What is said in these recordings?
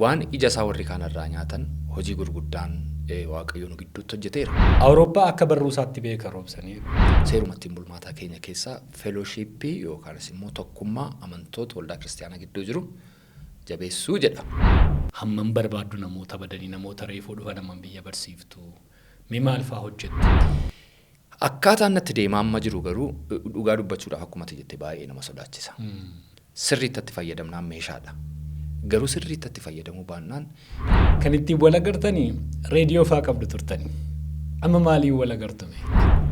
Waan ija isaa warri kaan irraa nyaatan hojii gurguddaan Waaqayyo nu gidduutti hojjeteera. Awurooppaa akka barruu isaatti beeka roobsanii. Seeruma ittiin bulmaataa keenya keessaa fellowshippii yookaanis immoo tokkummaa amantoota waldaa kiristaanaa gidduu jiru jabeessuu jedha. Hammam barbaaddu namoota badanii namoota reefuu dhufan hammam biyya barsiiftu? Mee maal fa'aa hojjettu? Akkaataan natti deemaa amma jiru garuu dhugaa dubbachuudhaaf akkuma ati jette baay'ee nama sodaachisa. Sirriitti itti fayyadamnaan meeshaadha. Garuu sirriitti itti fayyadamuu baannaan. Kan ittiin wal agartanii reediyoo fa'aa qabdu turtanii. Amma maaliin wal agartume?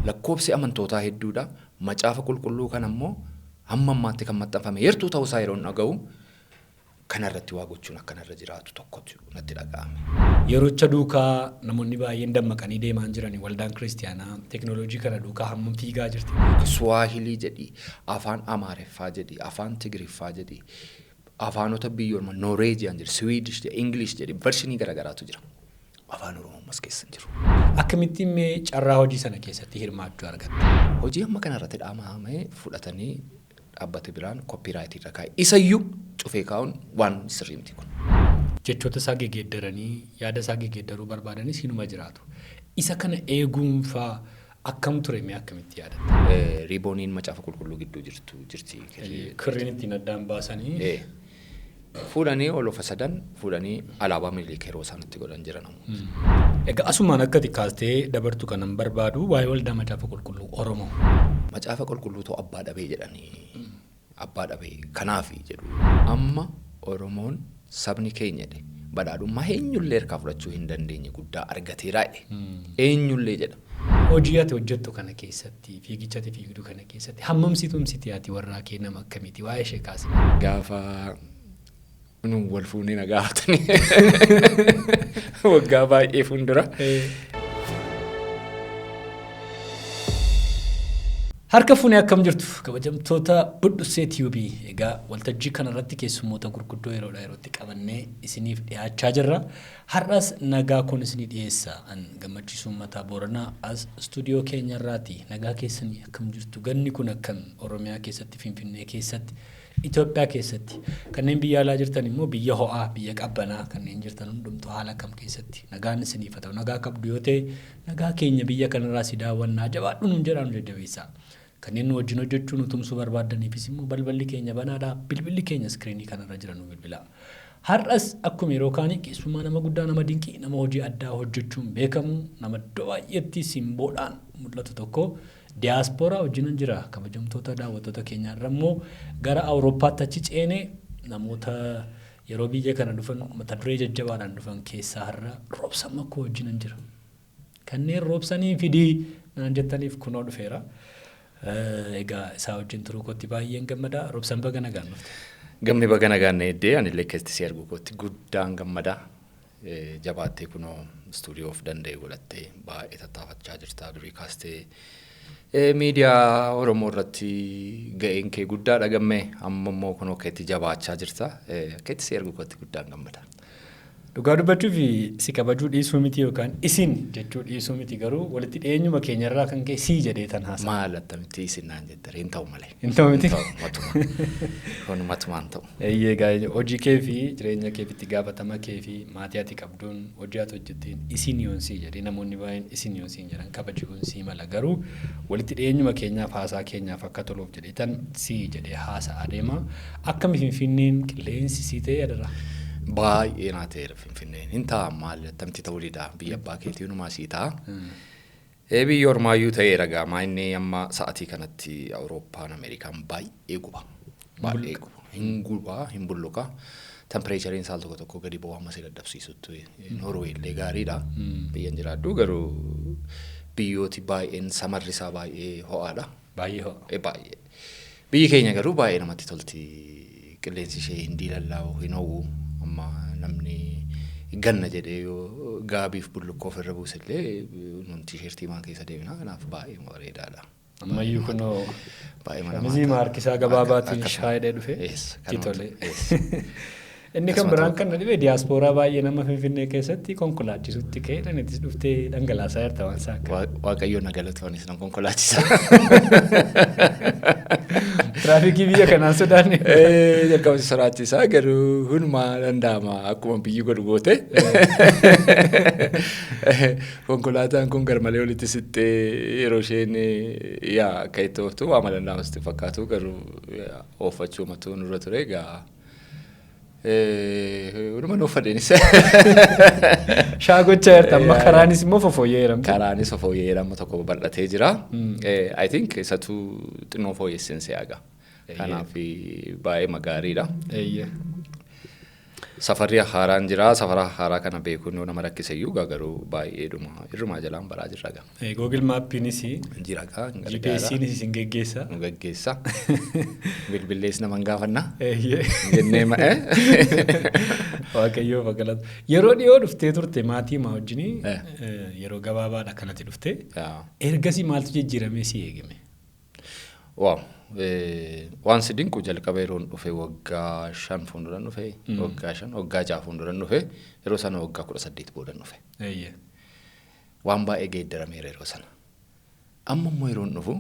Lakkoofsi amantootaa hedduudha. Macaafa qulqulluu kana immoo hamma ammaatti kan maxxanfame heertuu ta'uusaa yeroo dhaga'u kanarratti waa gochuun akkanarra jiraatu tokkotu natti dhaga'ame. Yerocha duukaa namoonni baay'een dammaqanii deemaa jiran waldaan kiristiyaanaa teekinooloojii kana duukaa hammam fiigaa jirti? Suwaahilii jedhi, afaan Amaariffaa jedhi, afaan Tigiriffaa jedhi, afaanota biyyooma Nooreejiyaan jedhi, Siwiidish jedhi, Ingilish jedhi, varshinii garaagaraatu jira. Afaan Oromoo ammas keessa hin jiru. Akkamittiin mee carraa hojii sana keessatti hirmaachuu argatte? Hojii amma kanarratti dhaamame fudhatanii dhaabbata biraan koppiraayitii irra kaa'e. Isayyuu cufee kaa'uun waan sirrii miti kun. Jechoota isaa gegeeddaranii yaada isaa gegeeddaruu barbaadanis hinuma jiraatu. Isa kana eeguunfaa akkam ture mee akkamitti yaadatta? Riibooniin macaafa qulqulluu gidduu jirtu jirti. Kirriin ittiin addaan baasanii. Fuudhanii ol ofa sadan fuudhanii alaabaa Minilik yeroo isaan itti godhan jira namoota. Egaa asumaan akka xiqqaastee dabartu kanan barbaadu waa'ee waldaa macaafa qulqulluu Oromoo. Macaafa qulqulluu ta'u abbaa dhabee jedhanii abbaa dhabee kanaafi jedhu. Amma Oromoon sabni keenya jedhe badhaadhummaa eenyullee harkaa fudhachuu hin dandeenye guddaa argateera jedhe. Eenyullee jedha. Hojii ati hojjettu kana keessatti fiigicha ati fiigdu kana keessatti hammam si tumsiti ati warraa kee nama akkamiiti waa'ee ishee kaasi. Gaafa nu wal fuunee na gaafatanii waggaa baay'ee fuuldura. Harka fuunee akkam jirtu kabajamtoota Budhusee Tiyuubii. Egaa waltajjii kanarratti keessummoota gurguddoo yeroodhaa yerootti qabannee isiniif dhiyaachaa jirra. Har'as nagaa kun isinii dhiyeessa. An gammachiisuu uummataa Booranaa as istuudiyoo keenyarraati. Nagaa keessanii akkam jirtu? Ganni kun akkam Oromiyaa keessatti, Finfinnee keessatti, Itoophiyaa keessatti. Kanneen biyya alaa jirtan immoo biyya ho'aa, biyya qabbanaa kanneen jirtan hundumtuu haala kam keessatti nagaan isiniif haa ta'u. Nagaa qabdu yoo ta'e nagaa keenya biyya kanarraa si daawwannaa jabaadhu nuun jedhaa nu jajjabeessaa. Kanneen nu wajjin hojjechuu nu tumsuu barbaadaniifis immoo balballi keenya banaadha. Bilbilli keenya iskiriinii kanarra jira nu bilbilaa. Har'as akkuma yeroo kaanii keessummaa nama guddaa nama dinqii nama hojii addaa hojjechuun beekamu nama iddoo baay'eetti simboodhaan mul'atu tokko diyaaspooraa wajjinan jira. Kabajamtoota daawwattoota keenyaarra immoo gara Awurooppaatti achi ceene namoota yeroo biyya kana dhufan mata duree jajjabaadhaan dhufan keessaa har'a Roobsan Makkoo wajjinan jira. Kanneen roobsanii fidii naan jettaniif kunoo dhufeera. Egaa isaa wajjin turuu kootti baay'een gammada. Roobsan baga nagaan dhufte. Gammee baga nagaan na eeddee anillee keessatti si arguu kootti guddaan gammada. Jabaattee kunoo istuudiyoo of danda'e godhattee baay'ee tattaafachaa jirta durii kaastee miidiyaa Oromoo irratti ga'een kee guddaadha gammee amma immoo kunoo keetti jabaachaa jirta. Keetti si arguu kootti guddaan gammada. Dhugaa dubbachuuf si kabajuu dhiisuu miti yookaan isin jechuu dhiisuu miti garuu walitti dhiyeenyuma keenyarraa kan ka'e sii jedhee tan haasa'a. Maal attamitti isin naan jette hin ta'u malee. Hin ta'u miti? Matuma. Kun matumaan ta'u. Eeyyee egaa hojii kee fi jireenya kee fi itti gaafatama kee fi maatii ati qabduun hojii ati hojjetteen isin yoon sii jedhee namoonni baay'een isin yoon siin jedhan kabaji kun sii mala garuu walitti dhiyeenyuma keenyaaf haasaa keenyaaf akka toluuf jedhee tan sii jedhee haasa'aa deema. Akkami Finfinneen qilleensi sii ta'e adaraa? Baay'ee naa ta'eera Finfinneen. Hin ta'a maal attamitti ta'uu dida biyya abbaa keetii hundumaa sii ta'a. Biyya ormaayyuu ta'eera gaamaa inni amma sa'atii kanatti Awurooppaan Ameerikaan baay'ee guba. Baay'ee guba. Hin guba hin bulluqa. Tempireechariin saal tokko tokko gadi bu'aa amma si dadhabsiisutti. Noorweey illee gaariidha. Biyyan jiraadhu garuu biyyooti baay'een samarri isaa baay'ee ho'aadha. Baay'ee ho'a. Baay'ee. Biyyi keenya garuu baay'ee namatti tolti. Qilleensi ishee hin diilallaa'u hin ho'u. Amma namni ganna jedhee yoo gaabiif bullukkoo ofirra buuse illee nun tiishertii maan keessa deemna. Kanaaf baay'ee bareedaadha. Ammayyuu kunoo shamizii harkisaa gabaabaatiin shaayidhee dhufe. Itti tole. Inni kan biraan kan na dhibe diyaaspooraa baay'ee nama Finfinnee keessatti konkolaachisutti ka'ee ittis dhuftee dhangalaasaa jirta waan isaa akka. Waaqayyoon na galatu, anis nan konkolaachisa. Tiraafikii biyya kanaan sodaanne. Jalqaba si sodaachisaa, garuu hundumaa danda'ama akkuma biyyi godhu goote. Konkolaataan kun garmalee walitti sittee yeroo isheen yaa akka itti ooftu waama danda'amu sitti fakkaatu, garuu ooffachuu matu nurra ture egaa. Hunuma nuuf fadheenis. Shaagochaa jirta amma, karaanis immoo fofooyyee jedhamte. Karaanis fofooyyee amma tokko babal'atee jira. I think isatu xinnoo fooyyessin se'aga. Kanaaf baay'ee gaariidha. Safarri haaraan jira. Safara haaraa kana beekuun yoo nama rakkise iyyuu, garuu baay'eedhuma irrumaa jalaan baraa jirra gaa. Google Mapiinis Jira gaa. GPSiinis isin geggeessa. Nu geggeessa. Bilbillees nama hin gaafanna. Jennee ma'ee. Waaqayyoo galatu. Yeroo dhiyoo dhuftee turte maatii maa wajjinii, yeroo gabaabaadha kanatti dhuftee. Ergasii maaltu jijjiiramee si eegame? Waaw. Waan si dinqu, jalqaba yeroon dhufe waggaa 5 fuulduran dhufe, waggaa 5, waggaa 6 fuulduran dhufe, yeroo sana waggaa 18 boodan dhufe. Waan baay'ee geeddarameera yeroo sana. Amma immoo yeroon dhufu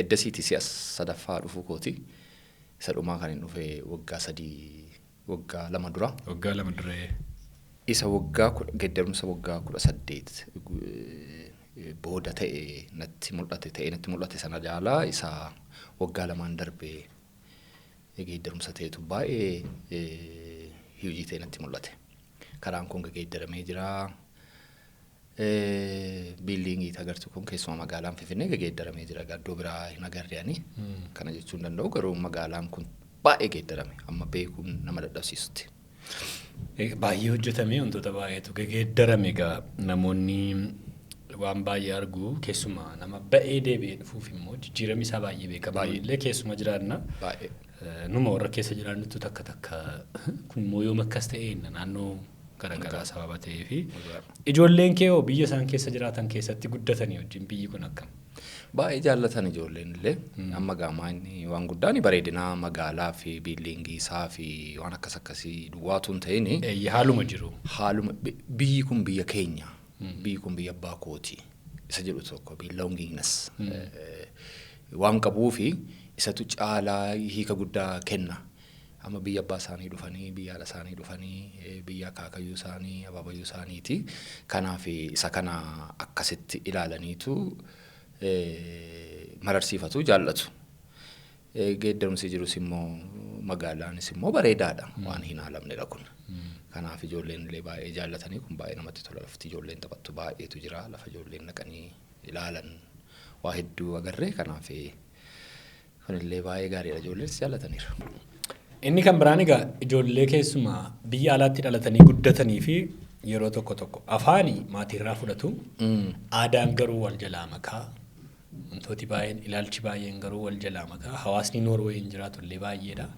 eddasiiti si'a sadaffaa dhufuu kooti. Isa dhumaa kan hin dhufe waggaa 3, waggaa 2 dura. Waggaa 2 dura. Isa waggaa geeddarumsa waggaa 18 booda ta'e natti mul'ate sana caalaa isa waggaa 2n darbee geeddarumsa ta'etu baay'ee hojii ta'e natti mul'ate. Karaan kun geeddaramee jira. Buildingii agartu kun keessumaa magaalaan Finfinnee geeddaramee jira. Iddoo biraa hin agarre ani. Kana jechuu hin danda'u, garuu magaalaan kun baay'ee geeddarame amma beekuun nama dadhabsiisutti. Baay'ee hojjetamee, wantoota baay'eetu geeddarame. Egaa namoonni waan baay'ee argu, keessumaa nama ba'ee deebi'ee dhufuuf immoo jijjiiramni isaa baay'ee beekama. Illee keessuma jiraanna. Baay'ee. Numa warra keessa jiraannutu takka takka kun immoo yoom akkas ta'e naannoo garaagaraa sababa ta'eefi. Ijoolleen kee hoo biyya isaan keessa jiraatan keessatti guddatanii wajjin biyyi kun akkam? Baay'ee jaallatan ijoolleen illee. Amma gaamaa inni waan guddaan bareedina magaalaa fi buildingii isaa fi waan akkas akkasii duwwaatu hin ta'in. Haaluma jiru. Haaluma biyyi kun biyya keenya, biyyi kun biyya abbaa kooti isa jedhu tokko, belongingness waan qabuufi isatu caalaa hiika guddaa kenna. Amma biyya abbaa isaanii dhufanii, biyya haadha isaanii dhufanii, biyya akaakayyuu isaanii, abaabayyuu isaaniiti. Kanaaf isa kana akkasitti ilaalaniitu mararsiifatu, jaallatu. Geeddarumsi jirus immoo magaalaanis immoo bareedaadha. Waan hin haalamnedha kun. Kanaaf ijoolleen illee baay'ee jaallatanii, kun baay'ee namatti tola. Lafti ijoolleen taphattu baay'eetu jira. Lafa ijoolleen dhaqanii ilaalan waa hedduu agarree, kanaaf kunillee baay'ee gaariidha. Ijoolleenis jaallataniiru. Inni kan biraan egaa ijoollee keessumaa biyya alaatti dhalatanii guddatanii fi yeroo tokko tokko afaanii maatiirraa fudhatu. Aadaan garuu wal jalaa makaa. Wantooti baay'een, ilaalchi baay'een garuu wal jalaa makaa. Hawaasni Noorweeyin jiraatu illee baay'eedha.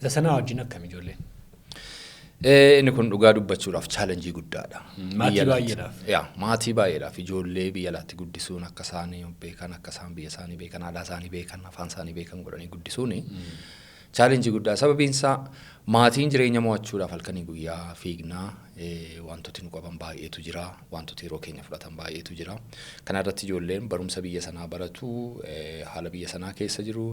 Isa sanaa wajjin akkam ijoolleen? Inni kun dhugaa dubbachuudhaaf challenge guddaadha. Maatii baay'eedhaaf. Yaa, maatii baay'eedhaaf ijoollee biyya alaatti guddisuun akka isaan beekan, akka isaan biyya isaanii beekan, aadaa isaanii beekan, afaan isaanii beekan godhanii guddisuuni challenge guddaa. Sababiin isaa maatiin jireenya mo'achuudhaaf halkanii guyyaa fiignaa, wantooti nu qaban baay'eetu jira, wantooti yeroo keenya fudhatan baay'eetu jira. Kana irratti ijoolleen barumsa biyya sanaa baratu, haala biyya sanaa keessa jiru.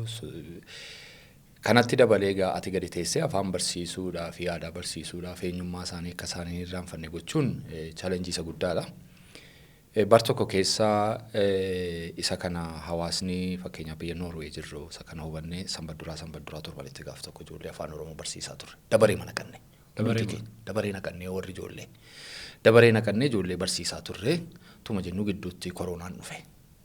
Kanatti dabalee egaa ati gadi teessee afaan barsiisuudhaa fi aadaa barsiisuudhaaf eenyummaa isaanii akka isaanii hin irraanfanne gochuun challenge isa guddaadha. Bar tokko keessa isa kana hawaasni, fakkeenyaaf biyya Noorwee jirru, isa kana hubannee sanbat duraa torbanitti gaaf tokko ijoollee afaan Oromoo barsiisaa turre. Dabaree mana qanne. Dabaree naqannee, warri ijoollee. Dabaree naqannee ijoollee barsiisaa turre. Tuma jennu gidduutti koronaan dhufe.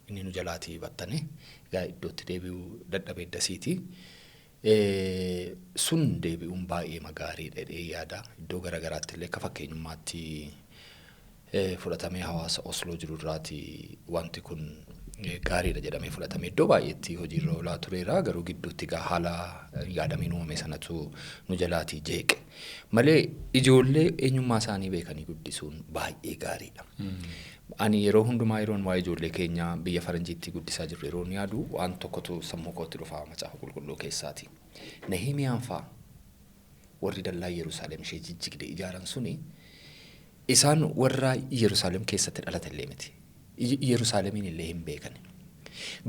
Inni nu jalaatii battane egaa iddootti deebi'uu dadhabee dasiiti. Sun deebi'uun baay'ee gaariidha jedhee yaada. Iddoo garaagaraatti illee akka fakkeenyummaatti fudhatamee hawaasa Osloo jiru irraati wanti kun gaariidha jedhamee fudhatamee iddoo baay'eetti hojiirra oolaa tureera. Garuu gidduutti egaa haala yaadameen uumame sanatu nu jalaatii jeeqe. Malee ijoollee eenyummaa isaanii beekanii guddisuun baay'ee gaariidha. Ani yeroo hundumaa yeroon waa'ee ijoollee keenya biyya faranjiitti guddisaa jirru yeroon yaadu, waan tokkotu sammuu kootti dhufa macaafa qulqulluu keessaati. Nahimiyaan fa'a Warri dallaa Yerusaalem ishee jijjigde ijaaran suni isaan warra Yerusaalem keessatti dhalatan illee miti. Yerusaalemiin illee hin beekan.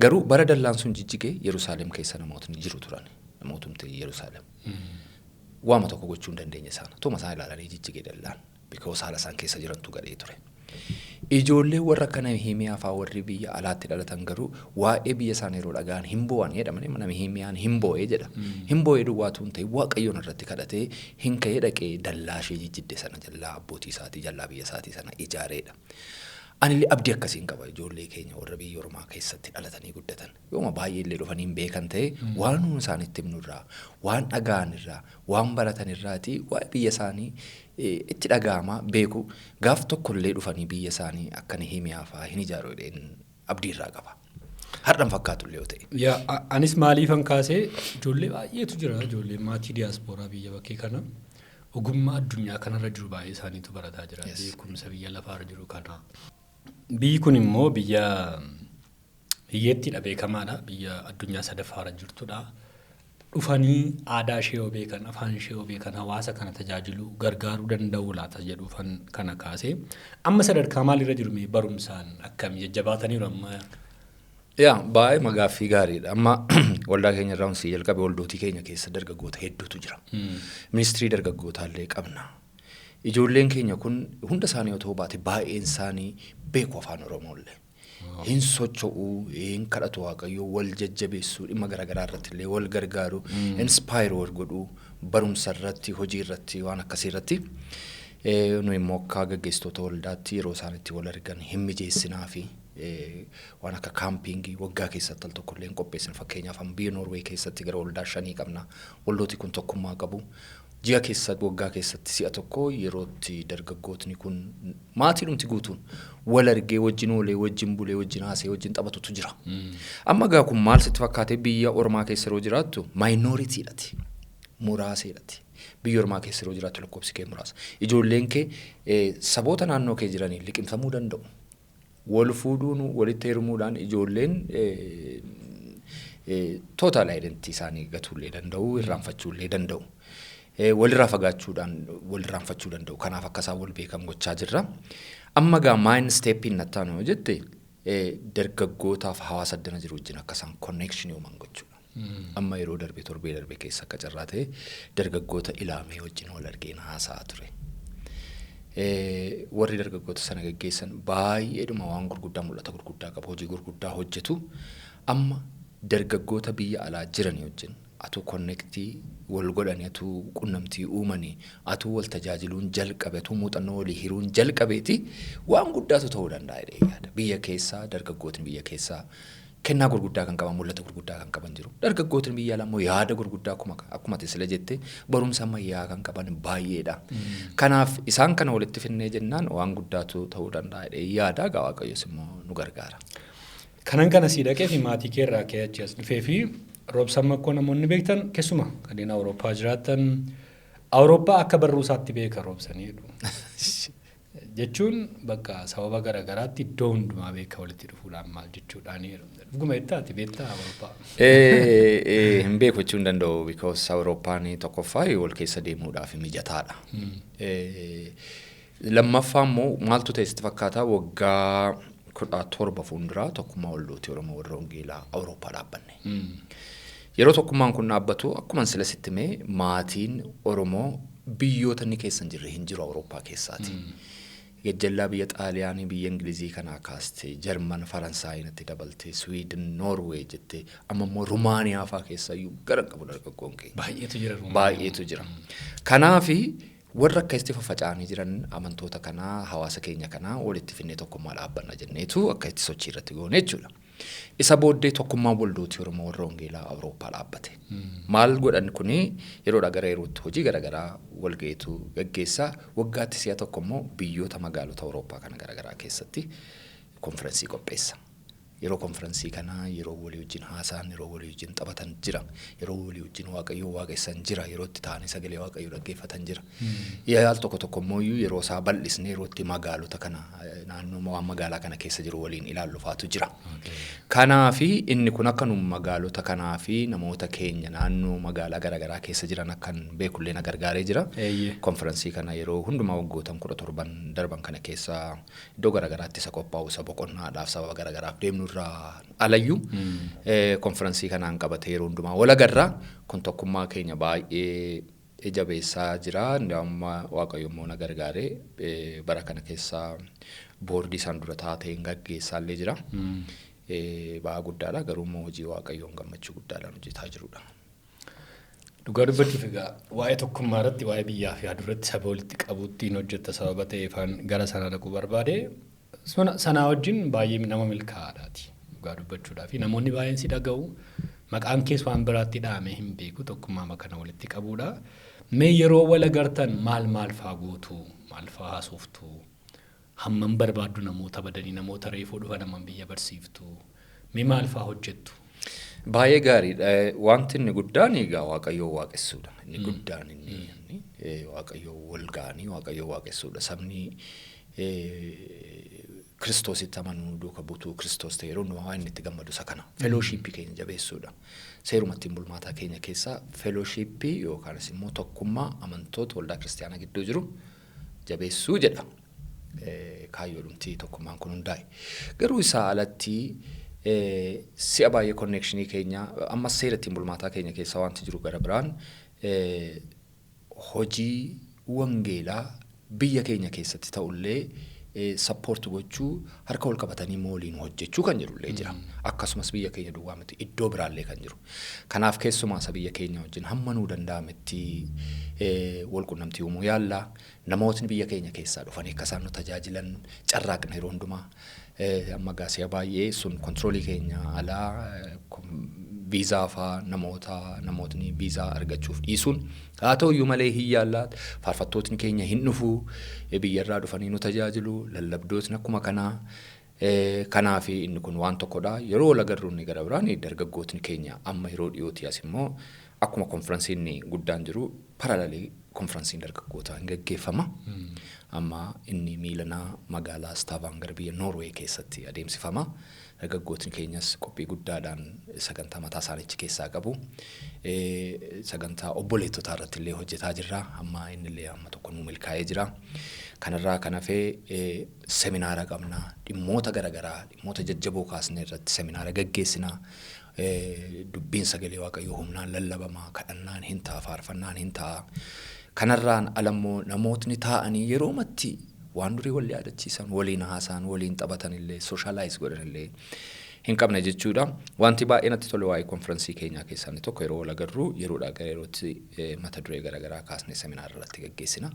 Garuu bara dallaan sun jijjige Yerusaalem keessa namootni jiru turan. Namootumti Yerusaalem. Waama tokko gochuu hin dandeenye isaan. Tuma isaan ilaalanii jijjige dallaan. Because haala isaan keessa jirantu gadhee ture. Ijoollee warra akka Nahimiyaa fa'aa warri biyya alaatti dhalatan garuu waa'ee biyya isaanii yeroo dhaga'an hin boo'an jedhamanii Nahimiyaan hin boo'ee jedha. Hin boo'ee duwwaatu hin ta'in Waaqayyoon irratti kadhatee hin ka'ee dhaqee dallaa ishee jijjidde sana jallaa abbootii isaatii jallaa biyya isaatii sana ijaareedha. Anillee abdii akkasiin qaba ijoollee keenya warra biyya ormaa keessatti dhalatanii guddatan. Yooma baay'ee illee dhufanii hin beekan ta'e waan nuyi isaanitti himnu irraa, waan dhaga'an irraa, waan baratan irraatii waa'ee biyya isaanii itti dhaga'ama beeku. Gaaf tokkollee dhufanii biyya isaanii akka Nehemiyaa fa'aa hin ijaaru jedheen abdii irraa qaba. Har'an fakkaatu illee yoo ta'e. Yaa, anis maaliifan kaasee, ijoollee baay'eetu jira, ijoollee maatii diyaaspooraa biyya bakkee kana ogummaa addunyaa kanarra jiru baay'ee isaaniitu barataa jira, beekumsa biyya lafaarra jiru kana. Biyyi kun immoo biyya hiyyeettiidha, beekamaadha, biyya addunyaa sadaffaarra jirtudha. Dhufanii aadaa ishee yoo beekan, afaan ishee yoo beekan, hawaasa kana tajaajiluu gargaaruu danda'u laata jedhuufan kana kaasee. Amma sadarkaa maalirra jiru mee, barumsaan akkamii jajjabaataniiru amma? Yaa, baay'ee gaaffii gaariidha. Amma waldaa keenya irraa sii jalqabe waldootii keenya keessa dargaggoota hedduutu jira. Ministirii dargaggootaa qabna. Ijoolleen keenya kun hunda isaanii otoo baate baay'een isaanii beeku afaan Oromoo illee. Hin socho'uu, hin kadhatu Waaqayyoo, wal jajjabeessuu, dhimma garaagaraa irratti illee wal gargaaru, inspire wal godhuu, barumsa irratti, hojii irratti, waan akkasii irratti. Nu immoo akka gaggeessitoota waldaatti yeroo isaan itti wal argan hin mijeessinaa fi waan akka camping waggaa keessatti al tokko illee hin qopheessina. Fakkeenyaaf biyya Noorwee keessatti gara waldaa shanii qabna. Waldooti kun tokkummaa qabu. Ji'a keessatti, waggaa keessatti si'a tokko yerootti dargaggootni kun maatiidhumti guutuun wal argee, wajjin oolee, wajjin bulee, wajjin haasee, wajjin taphatutu jira. Amma gaa kun maal sitti fakkaatee, biyya ormaa keessa yeroo jiraattu minoritydhati. Muraaseedhati. Biyya ormaa keessa yeroo jiraattu lakkoofsi kee muraasa. Ijoolleen kee saboota naannoo kee jiraniin liqimfamuu danda'u. Wal fuudhuun, walitti heerumuudhaan ijoolleen total identity isaanii gatuullee danda'u, irraanfachuullee danda'u. Walirraa fagaachuudhaan wal irraanfachuu danda'u. Kanaaf akka isaan wal beekan gochaa jirra. Amma gaa main stepiin nattaanu yoo jette, dargaggootaaf hawaasa addana jiru wajjin akka isaan connection uuman gochuudha. Amma yeroo darbe, torbee darbe keessa akka carraa ta'e dargaggoota ilaamee wajjin wal argeen haasa'aa ture. Warri dargaggoota sana gaggeessan baay'eedhuma waan gurguddaa, mul'ata gurguddaa qabu, hojii gurguddaa hojjetu. Amma dargaggoota biyya alaa jiran wajjin atuu connect wal godhanii, atuu qunnamtii uumanii, atuu wal tajaajiluun jalqabe, atuu muuxannoo walii hiruun jalqabeeti waan guddaatu ta'uu danda'a jedhee yaada. Biyya keessaa dargaggootni biyya keessaa kennaa gurguddaa kan qaban, mul'ata gurguddaa kan qaban jiru. Dargaggootni biyya alaa immoo yaada gurguddaa akkuma ati sila jette barumsa ammayyaa kan qaban baay'eedha. Kanaaf isaan kana walitti finnee jennaan waan guddaatu ta'uu danda'a jedhee yaada. Egaa Waaqayyos immoo nu gargaara. Kanan kana sii dhaqee fi maatii kee irraa ka'ee achi as dhufee fi Roobsan Makkoo namoonni beektan, keessumaa kanneen Awurooppaa jiraatan, Awurooppaa akka barruu isaatti beeka Roobsanii jedhu. Jechuun bakka sababa garaagaraatti iddoo hundumaa beeka, walitti dhufuudhaan maal jechuudhaan. Dhuguma jettaati beektaa Awurooppaa? Hin beeku jechuu hin danda'u, because Awurooppaan tokkoffaa wal keessa deemuudhaaf mijataadha. Lammaffaa immoo maaltu ta'e sitti fakkaata, waggaa 17 fuulduraa tokkummaa waldootii Oromoo warra Wangeelaa Awurooppaa dhaabbanne. Yeroo tokkummaan kun dhaabbatu akkuma sila sitti himee maatiin Oromoo biyyoota inni keessa hin jirre hin jiru Awurooppaa keessaati. Gajjallaa biyya Xaaliyaanii, biyya Ingilizii kanaa kaastee, Jarman, Faransaayii natti dabaltee, Swiidin, Noorweey jettee, amma immoo Rumaaniyaa fa'aa keessa iyyuu gara hin qabu dargaggoon keenya. Baay'eetu jira Rumaaniyaa. Baay'eetu jira. Kanaafi warra akkasitti faffaca'anii jiran amantoota kanaa, hawaasa keenya kanaa walitti finnee tokkummaa dhaabbanna jenneetu akka itti sochii irratti goone jechuudha. Isa booddee tokkummaan waldootii Oromoo warra Wangeelaa Awurooppaa dhaabbate. Maal godhan kuni, yeroodhaa gara yerootti hojii garaagaraa walga'iitu gaggeessaa, waggaatti si'a tokko immoo biyyoota magaalota Awurooppaa kana garaagaraa keessatti konferensii qopheessa. Yeroo konfiraansii kanaa yeroo walii wajjin haasa'an, yeroo walii wajjin taphatan jira. Yeroo walii wajjin Waaqayyoo waaqessan jira. Yeroo itti taa'anii sagalee Waaqayyoo dhaggeeffatan jira. Yaal tokko tokko immoo yeroo isaa bal'isnee yeroo itti magaalota kana, naannoo waan magaalaa kana keessa jiru waliin ilaallu faatu jira. Kanaafi inni kun akka nu magaalota kanaa fi namoota keenya naannoo magaalaa garaagaraa keessa jiran akkan beekullee na gargaaree jira. Konfiraansii kana yeroo hundumaa waggootan 17 darban kana keessa iddoo garaagaraatti isa qophaa'u, isa boqonnaadhaaf sababa garaagaraaf deemnu irraa alayyuu, konfiraansii kanaan qabatee yeroo hundumaa wal agarra. Kun tokkummaa keenya baay'ee jabeessaa jira. Amma Waaqayyo immoo na gargaaree bara kana keessa boordii isaan dura taateen gaggeessaallee jira. Ba'aa guddaadha, garuu immoo hojii Waaqayyoon gammachuu guddaadhaan hojjetaa jirudha. Dhugaa dubbachuuf egaa waa'ee tokkummaa irratti, waa'ee biyyaa fi yaaduu irratti, saba walitti qabuuttiin hojjetta sababa ta'eefaan gara sana dhaquu barbaade. Sanaa wajjin baay'ee nama milkaa'aadhaati. Dhugaa dubbachuudhaaf namoonni baay'een si dhaga'u, maqaan kees waan biraatti dhahamee hin beeku, tokkummaa kana walitti qabuudha. Mee yeroo wal agartan maal maal faa gootu, maal faa haasoftu, hammam barbaaddu namoota badanii, namoota reefuu dhufan hammam biyya barsiiftu, mee maal faa hojjettu? Baay'ee gaariidha. Wanti inni guddaan egaa Waaqayyoo waaqessuudha. Inni guddaan inni Waaqayyoo wal ga'anii Waaqayyoo waaqessuudha. Sabni Kiristoositti amanuu, duuka buutuu Kiristoos ta'e, yeroo hundumaa waan inni itti gammadu isa kana. Fellowshippii keenya jabeessuudha. Seeruma ittiin bulmaataa keenya keessaa fellowshippii yookaanis immoo tokkummaa amantoota waldaa kiristaanaa gidduu jiru jabeessuu jedha. Kaayyoodhumti tokkummaan kun hundaa'e. Garuu isaa alatti si'a baay'ee connectionii keenya, ammas seera ittiin bulmaataa keenya keessa wanti jiru gara biraan hojii wangeelaa biyya keenya keessatti ta'ullee support gochuu, harka wal qabatanii waliin hojjechuu kan jedhullee jira. Akkasumas biyya keenya duwwaa miti, iddoo biraallee kan jiru. Kanaaf keessumaa isa biyya keenya wajjin hamma nuu danda'ametti wal qunnamtii uumuu yaalla. Namootni biyya keenya keessaa dhufanii akka isaan nu tajaajilan carraaqna yeroo hundumaa. Amma gaasiyaa baay'ee sun controlii keenya alaa, viizaa faa namoota, namootni viizaa argachuuf dhiisuun, haa ta'u iyyuu malee hin yaallaa. Faarfattootni keenya hin dhufu, biyyarraa dhufanii nu tajaajilu, lallabdootni akkuma kanaa. Kanaaf inni kun waan tokkodha. Yeroo wal agarru inni gara biraan dargaggootni keenya amma yeroo dhiyooti as immoo akkuma konferansiin guddaan jiru parallelii konferansiin dargaggootaa hin gaggeeffama. Amma inni miilanaa magaalaa Stavanger biyya Noorwee keessatti adeemsifama. Dargaggootni keenyas qophii guddaadhaan sagantaa mataa isaaniichi keessaa qabu. Sagantaa obboleettotaa irratti illee hojjetaa jirra. Amma inni illee amma tokko nuu milkaa'ee jira. Kanarraa kan hafee seminaara qabna. Dhimmoota garaagaraa, dhimmoota jajjaboo kaasne irratti seminaara gaggeessina. Dubbiin sagalee Waaqayyoo humnaan lallabama. Kadhannaan hin ta'a, faarfannaan hin ta'a. Kanarraan alammoo namootni taa'anii yeroomatti waan durii wal yaadachiisan, waliin haasa'an, waliin taphatan illee, socialize godhan illee hin qabne jechuudha. Wanti baay'ee natti tole waa'ee konfiraansii keenyaa keessaa inni tokko yeroo wal agarru yeroodhaa gara yerootti mata duree garaagaraa kaasnee seminaara irratti gaggeessina.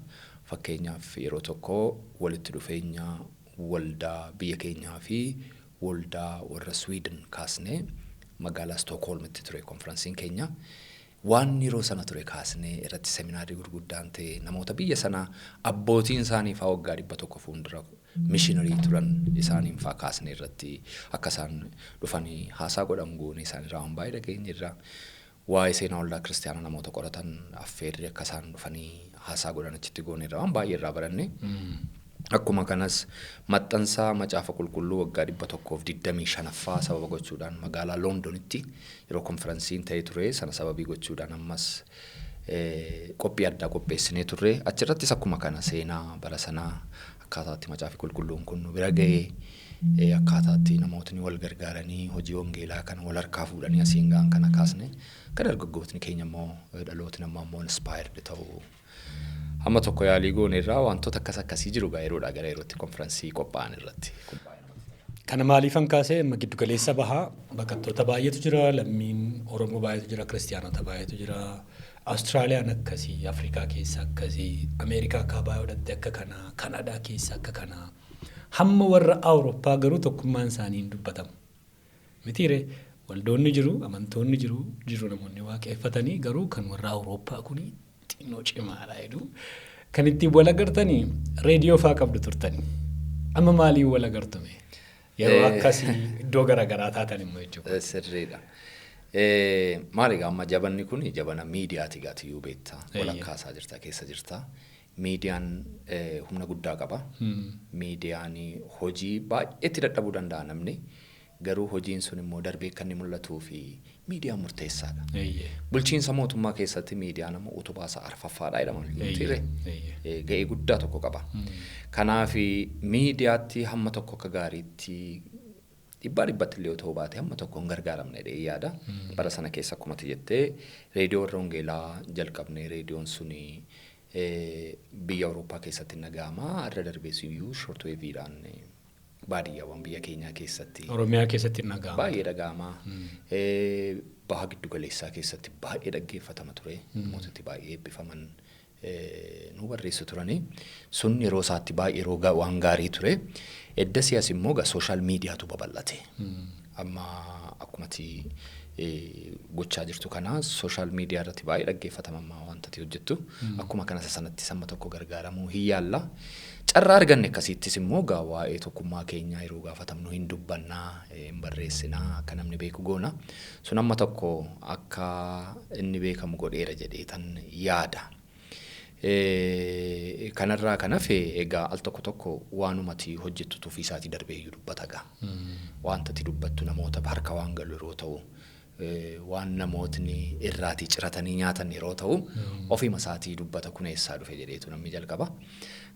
Fakkeenyaaf yeroo tokko walitti dhufeenya waldaa biyya keenyaa fi waldaa warra Sweden kaasnee magaalaa Stookholmitti ture konfiraansiin keenya. Waan yeroo sana ture kaasnee irratti seminaarii gurguddaan ta'e, namoota biyya sanaa abbootiin isaanii faa waggaa 100 fuuldura missionarii turan isaaniin faa kaasnee irratti akka isaan dhufanii haasaa godhan goone, isaan irraa waan baay'ee dhageenye irraa. Waa'ee seenaa waldaa kiristaanaa namoota qoratan affeerri akka isaan dhufanii haasaa godhan achitti goone, irraa waan baay'ee irraa baranne. Akkuma kanas maxxansaa macaafa qulqulluu waggaa 125ffaa sababa gochuudhaan magaalaa Loondonitti yeroo konferansiin ta'e ture sana sababii gochuudhaan ammas qophii addaa qopheessinee turre. Achirrattis akkuma kana seenaa bara sanaa, akkaataatti macaafi qulqulluun kun nu bira ga'ee, akkaataatti namootni wal gargaaranii hojii wangeelaa kana wal harkaa fuudhanii asiin ga'an kana kaasne, akka dargaggootni keenya immoo, dhalootni ammaa immoo inspired ta'uu hamma tokko yaalii goone irraa wantoota akkas akkasii jiru gaa yeroodhaa gara yerootti konferansii qophaa'an irratti. Kana maaliifan kaasee, amma giddugaleessa bahaa baqattoota baay'eetu jira, lammiin Oromoo baay'eetu jira, kiristiyaanota baay'eetu jira. Awustiraaliyaan akkasii, Afrikaa keessa akkasii, Ameerikaa kaabaa godhatte akka kanaa, Kanadaa keessa akka kanaa. Hamma warra Awurooppaa garuu tokkummaan isaanii hin dubbatamu. Mitiire, waldoonni jiru, amantoonni jiru, jiru namoonni waaqeffatanii, garuu kan warra Awurooppaa kuni xinnoo cimaadha jedhu. Kan ittiin wal agartanii reediyoo faa qabdu turtanii. Amma maaliin wal agartume? Yeroo akkasii iddoo garaagaraa taatan immoo jechuudha. Sirriidha. Maali egaa, amma jabanni kun jabana miidiyaati, gaatiyyuu beektaa. Walakkaasaa jirta, keessa jirta. Miidiyaan humna guddaa qaba. Miidiyaan hojii baay'eetti dadhabuu danda'a namni. Garuu hojiin sun immoo darbee kan inni mul'atuu fi miidiyaan murteessaadha. Bulchiinsa mootummaa keessatti miidiyaan amma utubaa isaa arfaffaadha jedhama. Ga'ee guddaa tokko qaba. Kanaaf miidiyaatti hamma tokko akka gaariitti, dhibbaa dhibbatti illee yoo ta'uu baate, hamma tokko hin gargaaramne jedhee yaada. Bara sana keessa akkuma ati jettee reediyoo warra Wangeelaa jalqabnee, reediyoon suni biyya Awurooppaa keessatti naga'ama. Irra darbees iyyuu shortwaveiidhaan baadiyyaawwan biyya keenyaa keessatti. Oromiyaa keessatti dhaga'ama. Baay'ee dhaga'ama. Baha giddu galeessaa keessatti baay'ee dhaggeeffatama ture. Namootatti baay'ee eebbifaman nu barreessu turani. Sun yeroo isaatti baay'ee yeroo waan gaarii ture. Eddasii as immoo gaa social mediatu babal'ate. Amma akkumati gochaa jirtu kana social media irratti baay'ee dhaggeeffatama amma wanta ati hojjettu. Akkuma kana sanatti samma tokko gargaaramuu hin yaalla. Carraa arganne akkasiittis immoo gaa waa'ee tokkummaa keenyaa yeroo gaafatamnu hin dubbannaa, hin barreessinaa, akka namni beeku goona. Sun amma tokko akka inni beekamu godheera jedhee tan yaada. Kanarraa kan hafe egaa al tokko tokko waanumati hojjettu ofii isaatii darbee iyyuu dubbata gaa. Wanta ati dubbattu namoota harka waan galu yeroo ta'u, waan namootni irraatii ciratanii nyaatan yeroo ta'u, ofiima isaatii dubbata, kun eessaa dhufe jedheetu namni jalqaba.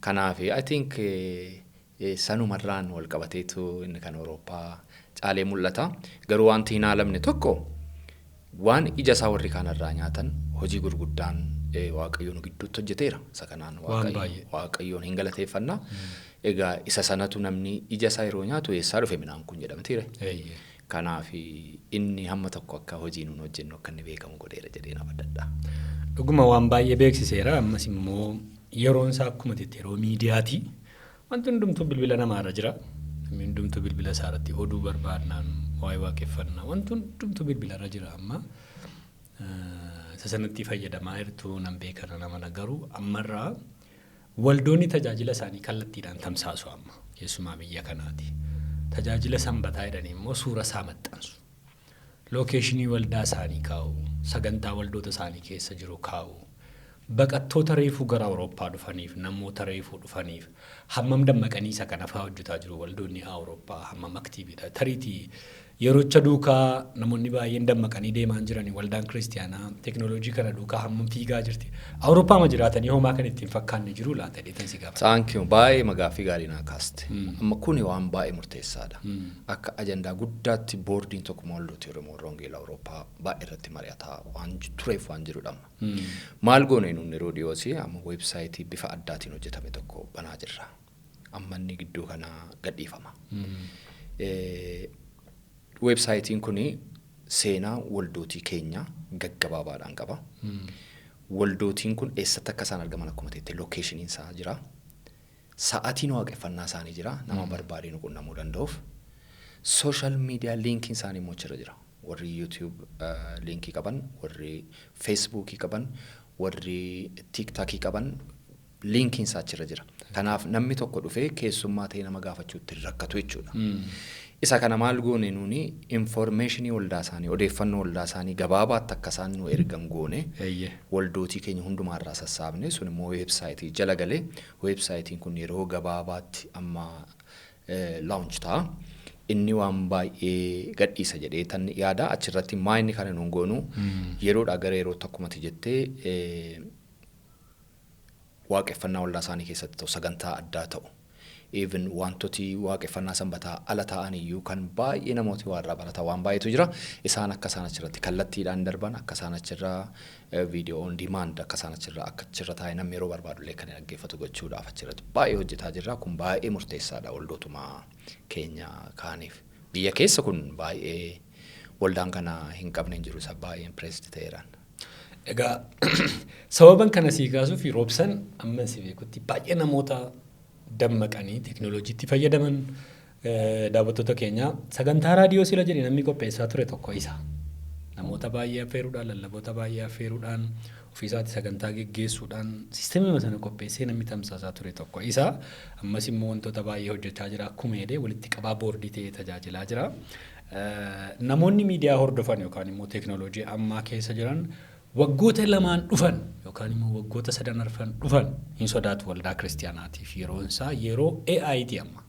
Kanaaf I think sanumarraan wal qabateetu inni kan Awurooppaa caalee mul'ata. Garuu wanti hin haalamne tokko, waan ija isaa warri kaanarraa nyaatan, hojii gurguddaan Waaqayyoon gidduutti hojjeteera. Isa kanaan Waaqayyoon hin galateeffanna. Egaa isa sanatu namni ija isaa yeroo nyaatu eessaa dhufe midhaan kun jedhamtiire. Kanaaf inni hamma tokko akka hojii nuun hojjennu akka inni beekamu godheera jedhee nama adda. Dhuguma waan baay'ee beeksiseera. Ammas immoo yeroon isaa akkuma jette yeroo miidiyaati. Wanti hundumtuu bilbila namaarra jira. Namni hundumtuu bilbila isaa irratti oduu barbaadnaan, waa'ee waaqeffannaa, wanti hundumtuu bilbilarra jira amma. Isa sanatti fayyadamaa jirtu nan beekana nama, garuu ammarraa waldoonni tajaajila isaanii kallattiidhaan tamsaasu amma, keessumaa biyya kanaati. Tajaajila sanbataa jedhanii immoo suura isaa maxxansu. Locationii waldaa isaanii kaa'u, sagantaa waldoota isaanii keessa jiru kaa'u. Baqattoota reefuu gara Awurooppaa dhufaniif, namoota reefuu dhufaniif hammam dammaqanii isa kana fa'aa hojjetaa jiru? Waldoonni Awurooppaa hammam activeidha? Tariitii yerocha duukaa namoonni baay'een dammaqanii deemaa jiran, waldaan kiristiyaanaa teekinooloojii kana duukaa hammam fiigaa jirti? Awurooppaa ma jiraatanii homaa kan ittiin fakkaanne jiru laata jedhee si gaafata. Thank you, baay'ee magaaffii gaarii naa kaaste. Amma kuni waan baay'ee murteessaadha. Akka ajandaa guddaatti boordiin tokkummaa waldoota Oromoo warra Wangeelaa Awurooppaa baay'ee irratti mari'ataa waan tureef waan jirudha. Maal goone nuun yeroo dhiyooti amma weebsaayitii bifa addaatiin hojjetame tokko banaa jirra. Amma inni gidduu kana gadhiifama. Weebsaayitiin kun seenaa waldootii keenya gaggabaabaadhaan qaba. Waldootiin kun eessatti akka isaan argaman akkuma ta'etti locationiin isaa jira. Sa'aatiin waaqeffannaa isaanii jira. Nama barbaadee nu qunnamuu danda'uuf. Social media linkiin isaanii immoo achirra jira. Warri YouTube linkii qaban, warri Facebookii qaban, warri TikTokii qaban linkiin isaa achirra jira. Kanaaf namni tokko dhufee keessummaa ta'ee nama gaafachuutti rakkatu jechuudha. Isa kana maal goone nuuni, informationii waldaa isaanii, odeeffannoo waldaa isaanii gabaabaatti akka isaan nu ergan goone, waldootii keenya hundumaarraa sassaabne, sun immoo weebsaayitii jala galee, weebsaayitiin kun yeroo gabaabaatti amma launch ta'a. Inni waan baay'ee gadhiisa jedhee tan yaada. Achirratti maa inni kana nuun goonu, yeroodhaa gara yerootti akkumati jettee waaqeffannaa waldaa isaanii keessatti ta'u, sagantaa addaa ta'u, even wantooti waaqeffannaa sanbataa ala ta'an iyyuu kan baay'ee namooti waa irraa baratan waan baay'eetu jira. Isaan akka isaan achirratti kallattiidhaan darban, akka isaan achirraa video on demand, akka isaan achirraa akka achirra taa'ee namni yeroo barbaadu illee kan dhaggeeffatu gochuudhaaf achirratti baay'ee hojjetaa jirra. Kun baay'ee murteessaadha waldootuma keenya kaaniif. Biyya keessa kun baay'ee waldaan kana hin qabne hin jiru, isa baay'ee impressed ta'eeraan. Egaa sababan kana sii kaasuuf, Roobsan, amma si beekutti baay'ee namoota dammaqanii teekinooloojiitti fayyadaman, daawwattoota keenya, sagantaa raadiyoo sila jedhe namni qopheessaa ture tokko isa. Namoota baay'ee affeeruudhaan, lallaboota baay'ee affeeruudhaan, Ofiisaatti sagantaa geggeessuudhaan system sana qopheessee namni tamsaasaa ture tokko isa. Ammas immoo wantoota baay'ee hojjechaa jira. Akkuma jedhee walitti qabaa boordii ta'ee tajaajilaa jira. Namoonni miidiyaa hordofan yookaan immoo teekinooloojii ammaa keessa jiran waggoota 2 dhufan yookaan immoo waggoota 3 arfan dhufan hin sodaatu waldaa kiristiyaanaatiif yeroon isaa yeroo AI'ti amma.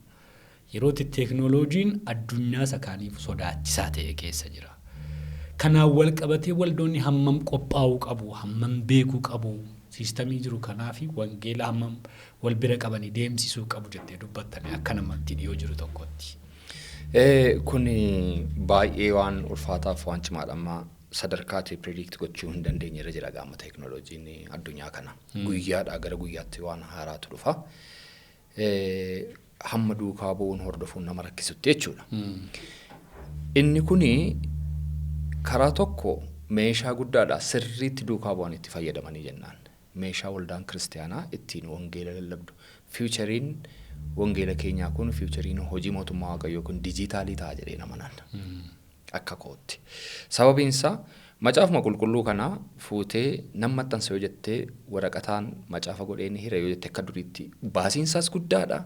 Yeroo itti teekinooloojiin addunyaa isa kaaniif sodaachisaa ta'e keessa jira. Kanaan wal qabatee waldoonni hammam qophaa'uu qabu, hammam beekuu qabu, system jiru kanaa fi wangeela hammam wal bira qabanii deemsisuu qabu jettee dubbattame akka namatti dhiyoo jiru tokkotti? Kun baay'ee waan ulfaataaf waan cimaadha. Amma sadarkaatti predict gochuu hin dandeenye irra jira gaama teekinooloojiin addunyaa kana. Guyyaadhaa gara guyyaatti waan haaraatu dhufa. Hamma duukaa bu'uun hordofuun nama rakkisutti jechuudha. Inni kuni karaa tokko meeshaa guddaadha, sirriitti duukaa bu'an itti fayyadamanii jennaan. Meeshaa waldaan kiristiyaanaa ittiin wangeela lallabdu. Futureiin wangeela keenyaa kun, futureiin hojii mootummaa Waaqayyoo kun dijitaalii ta'a jedhee nama naanna. Akka kootti. Sababiin isaa macaafuma qulqulluu kana fuutee nan maxxansa yoo jettee, waraqataan macaafa godhee ni hira yoo jette, akka duriitti baasiinsaas guddaadha.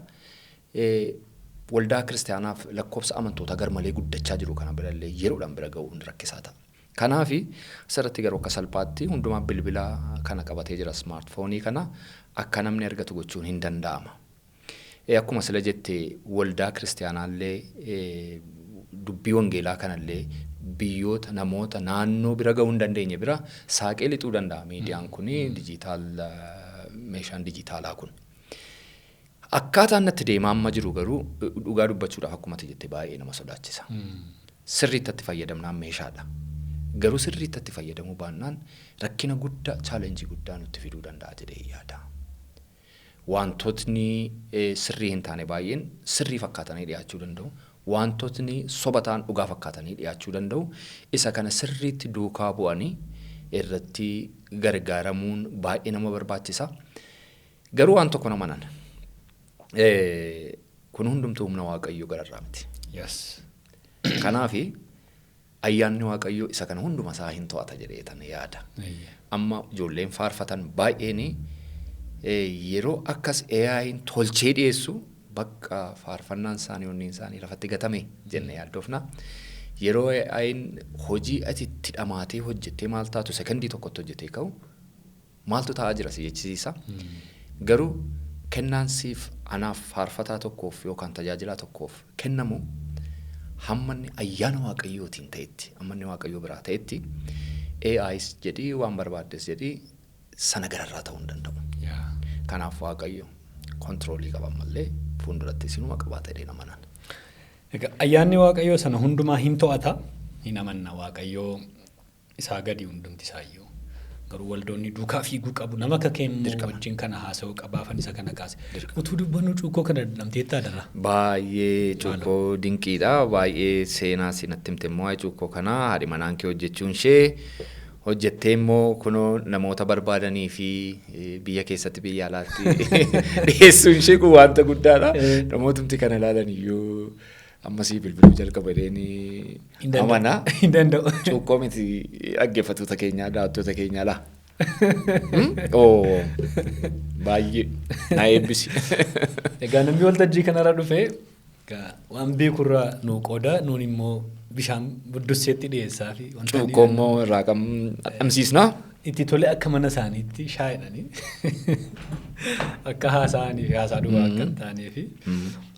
Waldaa kiristiyaanaaf lakkoofsa amantoota garmalee guddachaa jiru kana birallee yeroodhaan bira ga'uun rakkisaa ta'a. Kanaafi asirratti garuu akka salphaatti hundumaa bilbila kana qabatee jira, smartphone kana akka namni argatu gochuun hin danda'ama. Akkuma sila jette, waldaa kiristiyaanaallee dubbii wangeelaa kanallee biyyoota namoota naannoo bira ga'uu hin dandeenye bira saaqee lixuu danda'a miidiyaan kuni, digital meeshaan dijitaalaa kun. Akkaataan natti deemaa amma jiru garuu dhugaa dubbachuudhaaf, akkuma ati jette, baay'ee nama sodaachisa. Sirriitti itti fayyadamnaan meeshaadha. Garuu sirriitti itti fayyadamuu baannaan rakkina guddaa, challenge guddaa nutti fiduu danda'a jedhee yaada. Wantootni sirrii hin taane baay'een sirrii fakkaatanii dhiyaachuu danda'u. Wantootni soba ta'an dhugaa fakkaatanii dhiyaachuu danda'u. Isa kana sirriitti duukaa bu'anii irratti gargaaramuun baay'ee nama barbaachisa. Garuu waan tokko nama nan. Kun hundumtuu humna Waaqayyoo gararraa miti. Kanaafi ayyaanni Waaqayyoo isa kana hunduma isaa hin to'ata jedhee tan yaada. Amma ijoolleen faarfatan baay'een yeroo akkas AI'n tolchee dhiyeessu bakka faarfannaan isaanii, onneen isaanii lafatti gatame jennee yaaddoofna. Yeroo AI'n hojii ati itti dhamaatee hojjettee maal taatu sekondii tokkotti hojjetee ka'u maaltu ta'aa jira si jechisiisa. Garuu kennaan siif anaaf faarfataa tokkoof yookaan tajaajilaa tokkoof kennamu hamma inni ayyaana Waaqayyootiin ta'etti, hamma inni Waaqayyoo biraa ta'etti, AIs jedhii waan barbaaddes jedhii sana gararraa ta'uu hin danda'u. Kanaaf Waaqayyo control qaban mallee fuulduratti isinuma qabaata jedhee nama naan. Egaa ayyaanni Waaqayyoo sana hundumaa hin to'ata. Hin amanna, Waaqayyoo isaa gadi hundumti isaayyuu. Garuu waldoonni duukaa fiiguu qabu. Nama akka kee immoo wajjin kana haasa'uu qabaafan isa kana kaase. Utuu dubbannu cuukkoo kana namteettaa darra. Baay'ee cuukkoo dinqiidha. Baay'ee seenaa sinatti himte immoo cuukkoo kana haadhi manaan kee hojjechuun ishee, hojjettee immoo kunoo namoota barbaadanii fi biyya keessatti biyya alaatti dhiyeessuun ishee kun wanta guddaadha. Namootumti kana ilaalan iyyuu ammasii bilbiluu jalqaba jedheenii amana. Hin danda'u. Cuukkoo miti, dhaggeeffattoota keenyaa, daawwattoota keenyaa laa. Oo, baay'ee na eebbisi. Egaa namni waltajjii kanarra dhufee waan beekurraa nuu qooda, nuun immoo bishaan buddusseetti dhiyeessaa fi wanta Cuukkoo immoo irraa kam dhamsiisnaa. Itti tole, akka mana isaaniitti shaayidhanii akka haasa'anii fi haasaa duwwaa akka hin taanee fi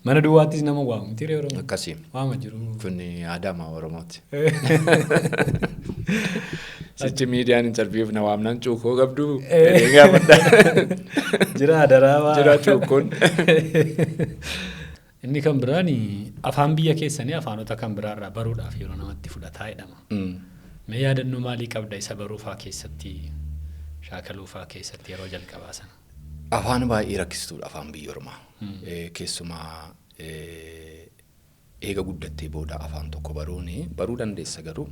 mana duwwaattis nama waamu miti yeroo Akkasii. waama jiru. Kun aadaa Oromooti. Sichi miidiyaan interviewf na waamnaan cuukkoo qabdu jedhee gaafadha. Jira adaraa. Jira cuukkoon. Inni kan biraan afaan biyya keessanii afaanota kan biraarraa baruudhaaf yeroo namatti fudhataa jedhama. Mee yaadannoo maalii qabda isa baruufaa keessatti, shaakaluufaa keessatti yeroo jalqabaa sana? Afaan baay'ee rakkistuudha afaan biyya ormaa. Keessumaa eega guddattee booda afaan tokko baruun baruu dandeessa, garuu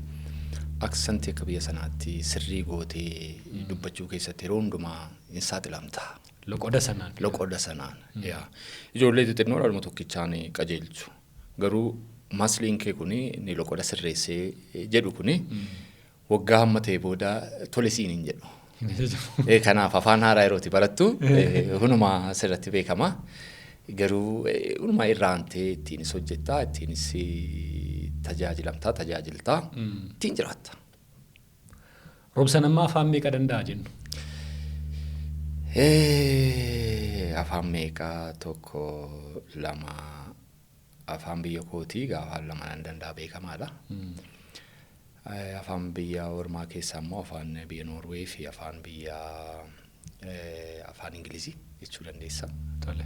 accent akka biyya sanaatti sirrii gootee dubbachuu keessatti yeroo hundumaa hin saaxilamta. Loqoda sanaan. Loqoda sanaan. Yaa. Ijoollee xixinnoo dhaaluma tokkichaan qajeelchu. Garuu muscleiin kee kuni inni loqoda sirreessee jedhu kuni waggaa hamma ta'e booda tole siin hin jedhu. Kanaaf afaan haaraa yeroo barattu hunumaa asirratti beekama. Garuu hunumaa irraantee ittiinis hojjettaa, ittiinis tajaajilamtaa, tajaajiltaa, ittiin jiraatta. Roobsan amma afaan meeqa danda'a jennu? Afaan meeqa? Tokko, lama, afaan biyya kootii afaan lama nan danda'a, beekamaadha. Afaan biyya ormaa keessaa immoo afaan biyya Noorwee fi afaan biyya afaan Ingilizii jechuu dandeessa. Tole.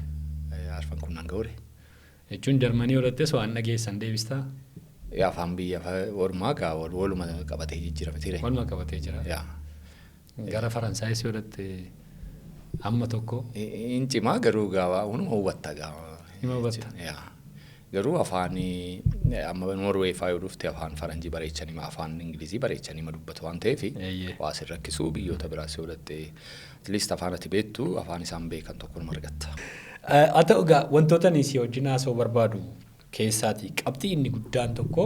Arfan kun nan ga'uure. Jechuun Jarmanii oolattes waan dhageessan deebistaa? Afaan biyya ormaa gaa waluma qabatee jijjiirame ture. Waluma qabatee jira. Yaa. Gara Faransaayis oolatte amma tokko. In cimaa, garuu gaa hunuma hubatta gaa. Hima hubatta. Yaa. Garuu afaan amma Noorwee faa yoo dhufte afaan Faranjii bareechanii, afaan Ingilizii bareechanii ma dubbatu waan ta'eef waa sin rakkisuu. Biyyoota biraas yoo dhatte at least afaan ati beektu afaan isaan beekan tokko numa argatta. Haa ta'u egaa, wantoota ani si wajjin haasa'uu barbaadu keessaatii qabxii inni guddaan tokko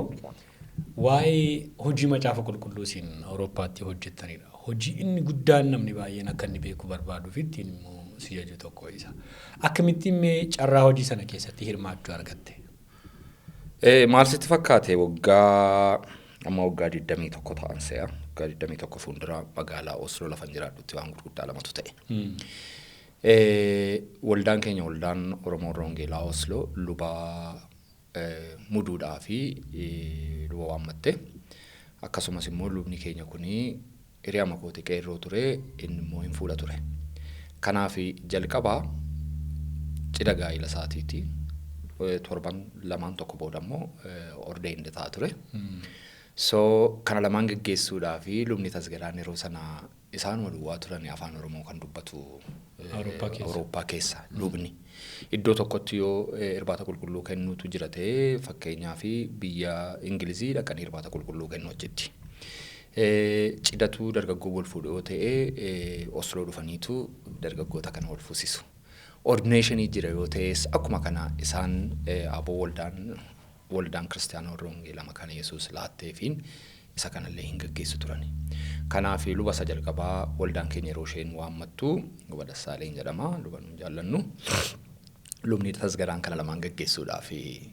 waa'ee hojii Macaafa Qulqulluu isin Awurooppaatti hojjettanidha. Hojii inni guddaan namni baay'een akka inni beekuu barbaaduu fi ittiin immoo si jaju tokko isa. Akkamittiin mee carraa hojii sana keessatti hirmaachuu argatte? Maal sitti fakkaate, waggaa amma waggaa 21 ta'an se'a. Waggaa 21 fuuldura magaalaa Osloo lafan jiraadhutti waan gurguddaa lamatu ta'e. Waldaan keenya, waldaan Oromoo Wangeelaa Osloo, luba muduudhaa fi luba waammatte. Akkasumas immoo lubni keenya kuni hiriyaa makooti, qeerroo ture, inni immoo hin fuudha ture. Kanaaf jalqabaa cidha gaa'ila isaatiiti. Torban lamaan tokko booda immoo ordained ta'a ture. So kana lamaan geggeessuudhaa fi lubni Tasgalaan yeroo sana isaanuma duwwaa turan afaan Oromoo kan dubbatu Awurooppaa keessa. Awurooppaa keessa lubni. Iddoo tokkotti yoo irbaata qulqulluu kennuutu jira ta'ee, fakkeenyaa fi biyya Ingilizii dhaqanii irbaata qulqulluu kennu achitti. Cidhatu dargaggoo wal fuudhu yoo ta'e, Osloo dhufaniitu dargaggoota kana wal fuusisu. Ordination jira yoo ta'es akkuma kana isaan aboo waldaan kiristaanaa warra wangeelaa Makaana Yesuus laatteefiin isa kanallee hin gaggeessu turani. Kanaaf luba isa jalqabaa waldaan keenya yeroo isheen waammattu, luba Dassaaleen jedhama, luba nuun jaallannu. Lubni Tasgaraan kana lamaan gaggeessuudhaaf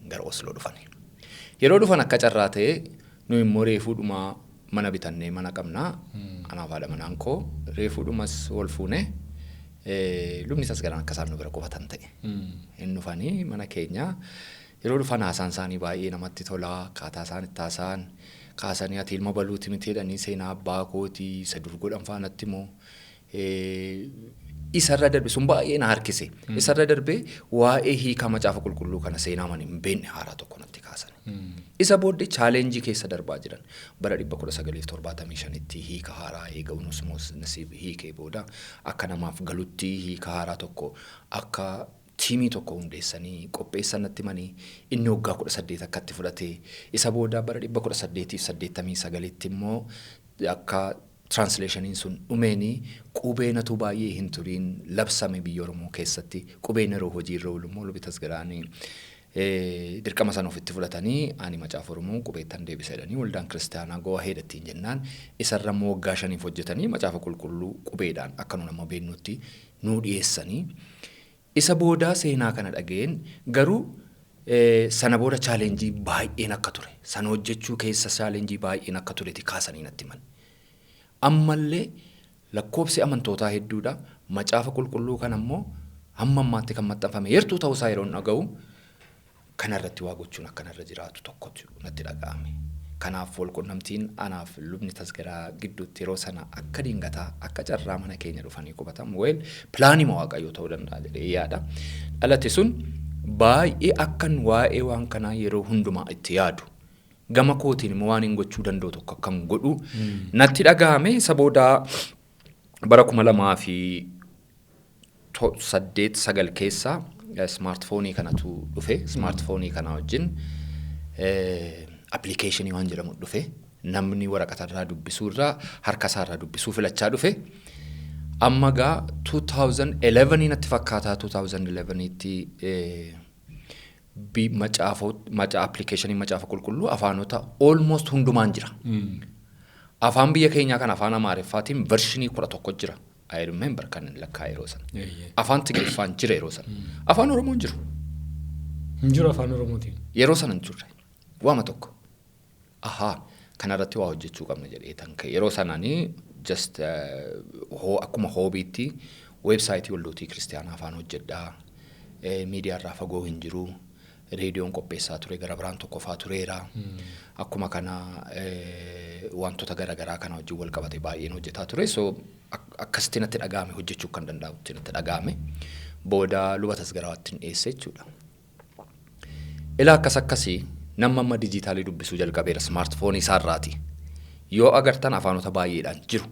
gara Osloo dhufani. Yeroo dhufan akka carraa ta'e nu immoo reefuudhuma mana bitannee mana qabnaa. Anaaf haadha manaan koo reefuudhumas wal fuune, lubni Tasgaraan akka isaan nu bira qubatan ta'e. Hin dhufanii mana keenya. Yeroo dhufan haasaan isaanii baay'ee namatti tola. Akkaataa isaan itti haasa'an kaasanii, ati ilma baluuti miti jedhanii, seenaa abbaa kootii isa dur godhan faanatti immoo isarra darbe sun baay'ee na harkise. Isarra darbee waa'ee hiikaa Macaafa Qulqulluu kana seenaa mani hin beekne haaraa tokko natti kaasan. Isa booddee challenge keessa darbaa jiran, bara 1975tti hiika haaraa eega Onesmoos Nasiib hiikee booda akka namaaf galutti hiika haaraa tokko akka team tokko hundeessanii qopheessan natti himanii, inni waggaa 18 akkatti fudhate. Isa booda bara 1889tti immoo akka translationiin sun dhumeenii qubeenatu baay'ee hin turiin labsame biyya Oromoo keessatti. Qubeen yeroo hojiirra oolu immoo lubi Tasgaraanii dirqama sana ofitti fudhatanii, ani Macaafa Oromoo qubeettan deebisa jedhanii, waldaan kiristaanaa go ahead ittiin jennaan, isarra immoo waggaa 5f hojjetanii Macaafa Qulqulluu qubeedhaan akka nu nama beeknutti nuu dhiyeessanii. Isa boodaa seenaa kana dhageen, garuu sana booda challenge baay'een akka ture, sana hojjechuu keessa challenge baay'een akka tureti kaasanii natti himan. Ammallee lakkoofsi amantootaa hedduudha. Macaafa Qulqulluu kana immoo hamma ammaatti kan maxxanfame heertuu ta'uusaa yeroo dhaga'u, kanarratti waa gochuun akkanarra jiraatu tokkotu natti dhaga'ame. Kanaaf walqunnamtiin anaaf lubni Tasgaraa gidduutti yeroo sana akka dingataa akka carraa mana keenya dhufanii qubatan, well, planima Waaqayyoo ta'uu danda'a jedhee yaada. Dhalate sun baay'ee akkan waa'ee waan kanaa yeroo hundumaa itti yaadu. Gama kootiin immoo waan hin gochuu danda'u tokko akkan godhu natti dhaga'ame. Isa booda bara 2008, 9 keessa smartphone kanatu dhufe. Smartphone kana wajjin application waan jedhamu dhufe. Namni waraqatarraa dubbisuurraa harka isaarraa dubbisuu filachaa dhufe. Amma gaa 2011 natti fakkaataa, 2011tti macaafo maca application Macaafa Qulqulluu afaanota almost hundumaan jira. Afaan biyya keenyaa kan afaan Amaariffaatiin version 11 jira. I remember kan lakkaa yeroo sana. Afaan Tigiriffaan jira yeroo sana. Afaan Oromoon jiru. Hin jiru afaan Oromootiin. Yeroo sana hin turre. Waama tokko. Ahaa, kanarratti waa hojjechuu qabna jedhee tan ka'e. Yeroo sanaanii just akkuma hobbytti website waldootii kiristaanaa afaan hojjedhaa. Miidiyaarraa fagoo hin jiru. Reediyoon qopheessaa ture, gara biraan tokko faa tureera. Akkuma kana wantoota garaagaraa kana wajjin wal qabate baay'een hojjetaa ture. So akkasitti natti dhaga'ame, hojjechuu kan danda'utti natti dhaga'ame. Booda luba Tasgarawaatti hin dhiyeesse jechuudha. Ilaa, akkas akkasii nama amma dijitaalii dubbisuu jalqabeera smartphone isaarraati. Yoo agartan afaanota baay'eedhaan jiru.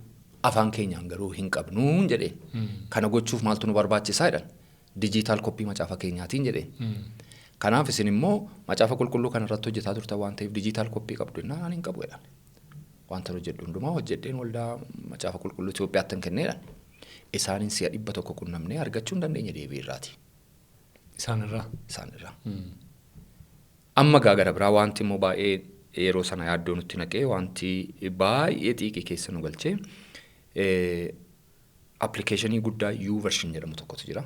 Afaan keenyaan garuu hin qabnuun jedheen. Kana gochuuf maaltu nu barbaachisaa jedhan. Digital copy macaafa keenyaatiin jedheen. Kanaaf isin immoo macaafa qulqulluu kana irratti hojjetaa turtan waan ta'eef digital copy qabdu jennaan, ani hin qabu jedhan. Wanta hojjedhu hundumaa hojjedheen waldaa macaafa qulqulluu Itoophiyaatti hin kenneedhaan. Isaaniin si'a 100 qunnamnee argachuu hin dandeenye deebii irraati. Isaanirraa. Isaanirraa. Amma gaa gara biraa wanti immoo baay'ee yeroo sana yaaddoo nutti naqee, wanti baay'ee xiiqii keessa nu galchee, application guddaa YouVersion jedhamu tokkotu jira.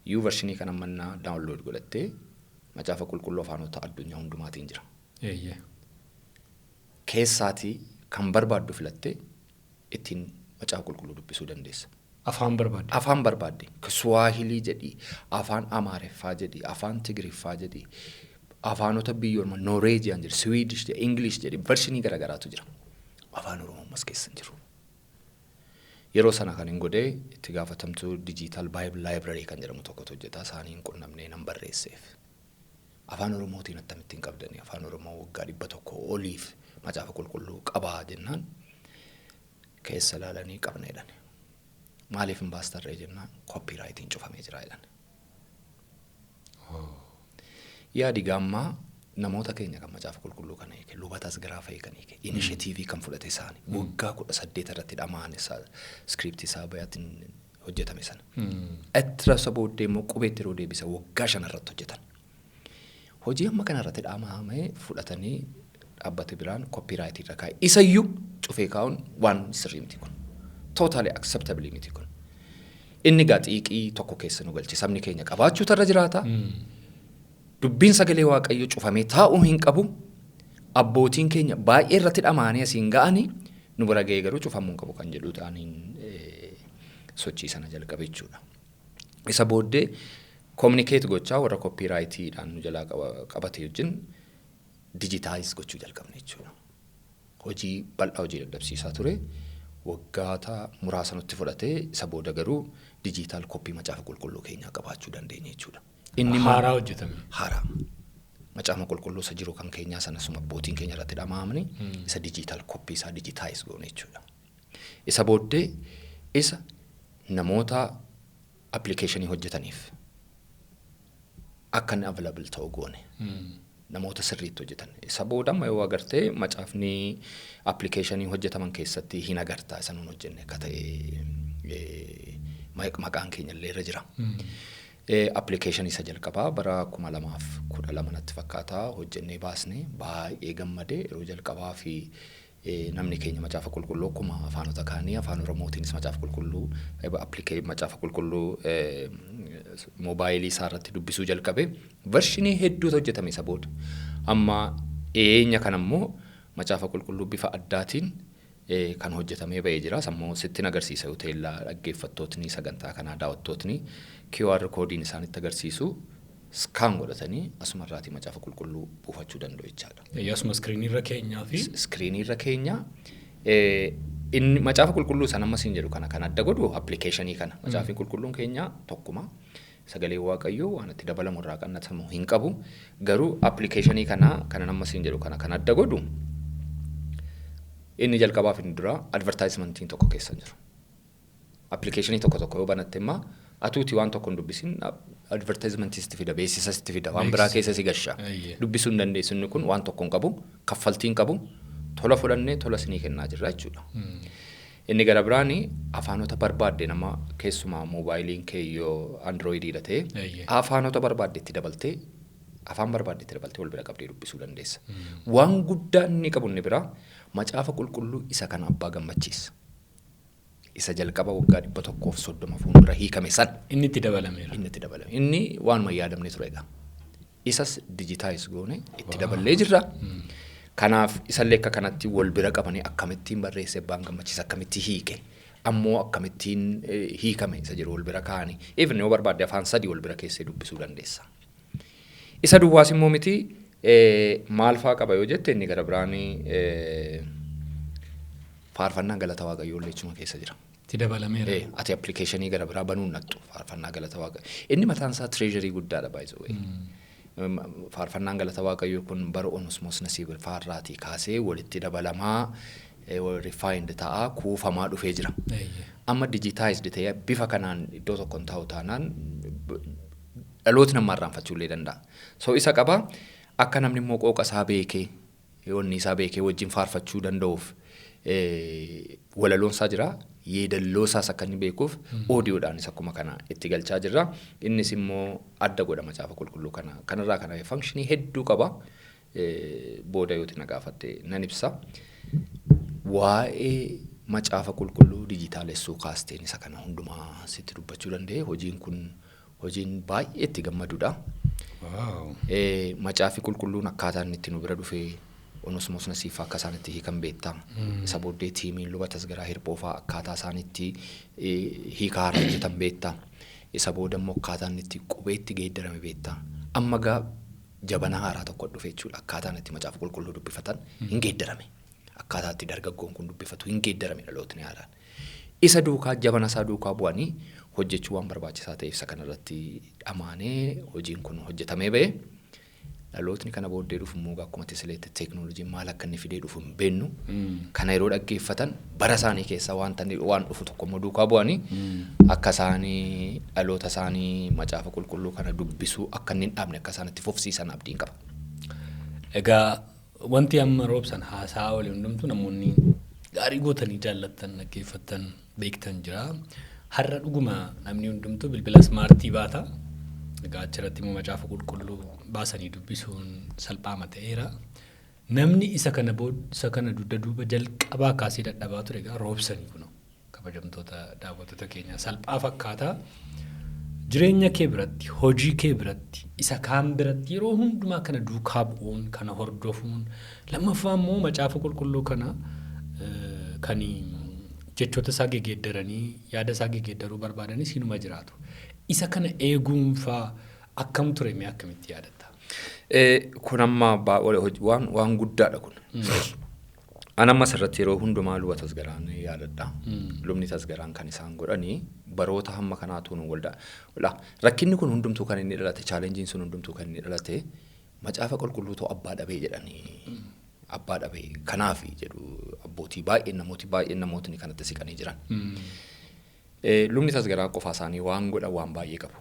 YouVersion kana mannaa download godhattee macaafa qulqulluu afaanota addunyaa hundumaatiin jira. Keessaatii kan barbaaddu filattee ittiin macaafa qulqulluu dubbisuu dandeessa. Afaan barbaadde. Afaan barbaadde, Suwaahilii jedhii, afaan Amaariffaa jedhii, afaan Tigiriffaa jedhii, afaanota biyyooma Nooreejiyaan jedhi, Swedish jedhi, English jedhi, version garaagaraatu jira. Afaan Oromoo ammas keessa hin jiru. Yeroo sana kan hin godhee itti gaafatamtuu Digital Bible Library kan jedhamu tokkotu hojjeta, isaaniin qunnamnee nan barreesseef. Afaan Oromootiin akkamittiin qabdanii, afaan Oromoo waggaa 100 oliif macaafa qulqulluu qabaa jennaan, keessa ilaalanii qabna jedhan. Maaliif hin baastarree jennaan, copyrightiin cufamee jira jedhan. Yaadi gaammaa namoota keenya kan macaafa qulqulluu kana hiike, luba Tasgaraa fa'i kan hiike, initiative kan fudhate isaani waggaa 18 irratti dhamaan isaa script isaa bayaatiin hojjetame sana. Itti isa booddee immoo qubeetti yeroo deebisa waggaa 5 irratti hojjetan. Hojii amma kana irratti dhama'amee fudhatanii dhaabbate biraan copyright irra kaa'e. Isayyuu cufee kaa'uun waan sirrii miti kun. Totally acceptable miti kun. Inni gaa xiiqii tokko keessa nu galche, sabni keenya qabaachuu irra jiraata. Dubbiin sagalee Waaqayyoo cufamee taa'uu hin qabu. Abbootiin keenya baay'ee irratti dhama'anii asiin ga'anii nu bira ga'ee garuu cufamuu hin qabu kan jedhu ta'aniin sochii sana jalqabe jechuudha. Isa booddee communicate gochaa warra copyrightiidhaan nu jalaa qabate wajjin digitize gochuu jalqabne jechuudha. Hojii bal'aa, hojii dadhabsiisaa ture. Waggaata muraasa nutti fudhatee, isa booda garuu digital copy macaafa qulqulluu keenyaa qabaachuu dandeenye jechuudha. Inni haaraa hojjetame. Haaraa. Macaafa qulqulluu isa jiru kan keenyaa sana suma abbootiin keenya irratti dhama'amni isa digital copy isaa digitize goone jechuudha. Isa booddee isa namoota application hojjetaniif akka inni available ta'u goone. Namoota sirriitti hojjetan. Isa booda amma yoo agartee macaafni application hojjetaman keessatti hin agartaa isa nuun hojjenne akka ta'e, maqaan keenya illee irra jira. Application isa jalqabaa bara 2012 natti fakkaata hojjennee baasne. Baay'ee gammadee, yeroo jalqabaa fi namni keenya macaafa qulqulluu akkuma afaanota kaanii afaan Oromootiinis macaafa qulqulluu macaafa qulqulluu moobaayilii isaa irratti dubbisuu jalqabe. Version hedduutu hojjetame isa booda. Amma dhiyeenya kana immoo macaafa qulqulluu bifa addaatiin kan hojjetamee ba'ee jira. Sammuu sittin agarsiisa yoo ta'e, dhaggeeffattootni sagantaa kanaa, daawwattootni, QR koodiin isaanitti agarsiisu scan godhatanii asumarraatii macaafa qulqulluu buufachuu danda'u jechaadha. Asuma screenirra keenyaa fi. Screenirra keenya. Inni macaafa qulqulluu sana amma siin jedhu kana kan adda godhu application kana. Macaafni qulqulluun keenya tokkuma. Sagalee Waaqayyoo waan itti dabalamu irraa qannatamu hin qabu. Garuu application kana kana amma siin jedhu kana kan adda godhu, inni jalqabaaf inni dura advertisementiin tokko keessa hin jiru. Application tokko tokko yoo banatte immoo atuuti waan tokko hin dubbisin advertisementii sitti fida, beeksisa sitti fida, waan biraa keessa si gasha. Dubbisuu hin dandeessu. Inni kun waan tokko hin qabu, kaffaltii hin qabu, tola fudhannee tola sinii kennaa jirra jechuudha. Inni gara biraani afaanota barbaadde, nama keessumaa moobaayiliin kee yoo androoyidiidha ta'e, afaanota barbaadde itti dabaltee Afaan barbaaddetti dabaltee wal bira qabdee dubbisuu dandeessa. Waan guddaa inni qabu inni biraa macaafa qulqulluu isa kana abbaa gammachiisa. Isa jalqaba waggaa 130 fuuldura hiikame san. Inni itti dabalameera. Inni itti dabalame. Inni waanuma yaadamne ture egaa. Isas digitize goone itti daballee jirra. Kanaaf isallee akka kanatti wal bira qabanii akkamittiin barreesse abbaan gammachiisa akkamitti hiike ammoo akkamittiin hiikame isa jedhu wal bira kaa'anii. Even yoo barbaadde afaan sadii wal bira keessee dubbisuu dandeessa. Isa duwwaas immoo miti, maal faa qaba yoo jette, inni gara biraanii faarfannaa galata waaqayyoo illee achuma keessa jira. Itti dabalameera. Ati application gara biraa banuun naqxu faarfannaa galata waaqayyoo. Inni mataan isaa treasure guddaadha, by the way. Faarfannaan galata waaqayyoo kun bara Onosmoos Nasiib faarraatii kaasee walitti dabalamaa, refined ta'aa kuufamaa dhufee jira. Amma digitized ta'ee bifa kanaan iddoo tokko hin taa'u taanaan dhalootni nama irraanfachuu illee danda'a. So isa qaba, akka namni immoo qooqa isaa beekee, onni isaa beekee wajjin faarfachuu danda'uuf walaloon isaa jira. Yeedalloo isaas akka inni beekuuf audiodhaanis akkuma kana itti galchaa jirra. Innis immoo adda godha macaafa qulqulluu kana. Kanarraa kana function hedduu qaba. Booda yooti na gaafatte nan ibsa. Waa'ee macaafa qulqulluu dijitaalessuu kaasteen isa kana hundumaa sitti dubbachuu danda'e. Hojiin kun hojiin baay'ee itti gammadudha. Macaafi qulqulluun akkaataa inni itti nu bira dhufee Onosmoos Nasiifaa akka isaan itti hiikan beektaa. Isa booddee tiimiin luba Tasgaraa Hirphoofaa akkaataa isaan itti hiika haaraa hojjetan beektaa. Isa booda immoo akkaataa inni itti qubeetti geeddarame beektaa. Amma gaa jabana haaraa tokko dhufe jechuudha. Akkaataan itti macaafa qulqulluu dubbifatan hin geeddarame. Akkaataa itti dargaggoon kun dubbifatu hin geeddarame dhalootni haaraan. Isa duukaa jabana isaa duukaa bu'anii hojjechuu waan barbaachisaa ta'eef isa kanarratti dhamaanee hojiin kun hojjetamee ba'e. Dhalootni kana booddee dhufu immoo akkuma tisileetti teeknooloojiin maal akka inni fidee dhufu hin beennu. Kana yeroo dhaggeeffatan bara isaanii keessa wanta waan dhufu tokko immoo duukaa bu'anii akka isaanii dhaloota isaanii macaafa qulqulluu kana dubbisuu akka inni hin dhaabne akka isaan itti fufsiisan abdiin qaba. Egaa wanti amma roobsan haasaa waliin hundumtuu namoonni gaarii gootanii jaallattan dhaggeeffattan beektan jira. Har'a dhuguma namni hundumtuu bilbila smart baata. Egaa achirratti immoo macaafa qulqulluu baasanii dubbisuun salphaama ta'eera. Namni isa kana isa kana dugda duuba jalqabaa kaasee dadhabaa ture egaa roobsanii kunoo kabajamtoota daawwattoota keenya salphaa fakkaata. Jireenya kee biratti, hojii kee biratti, isa kaan biratti yeroo hundumaa kana duukaa bu'uun, kana hordofuun, lammaffaa immoo macaafa qulqulluu kana kan jechoota isaa gegeeddaranii yaada isaa gegeeddaruu barbaadanis hinuma jiraatu. Isa kana eeguunfaa akkam ture, mee akkamitti yaadatta? Kun amma waan guddaadha kun. An amma asirratti yeroo hundumaa luba Tasgaraan yaadadha. Lubni Tasgaraan kan isaan godhanii baroota hamma kanaatu nu waldaa. Rakkinni kun hundumtuu kan inni dhalate, challengeiin sun hundumtuu kan inni dhalate macaafa qulqulluu ta'u abbaa dhabee jedhanii, abbaa dhabee kanaaf jedhu abbootii baay'een, namooti baay'een, namootni kanatti siqanii jiran. Lubni Tasgaraa qofaa isaanii waan godhan waan baay'ee qabu.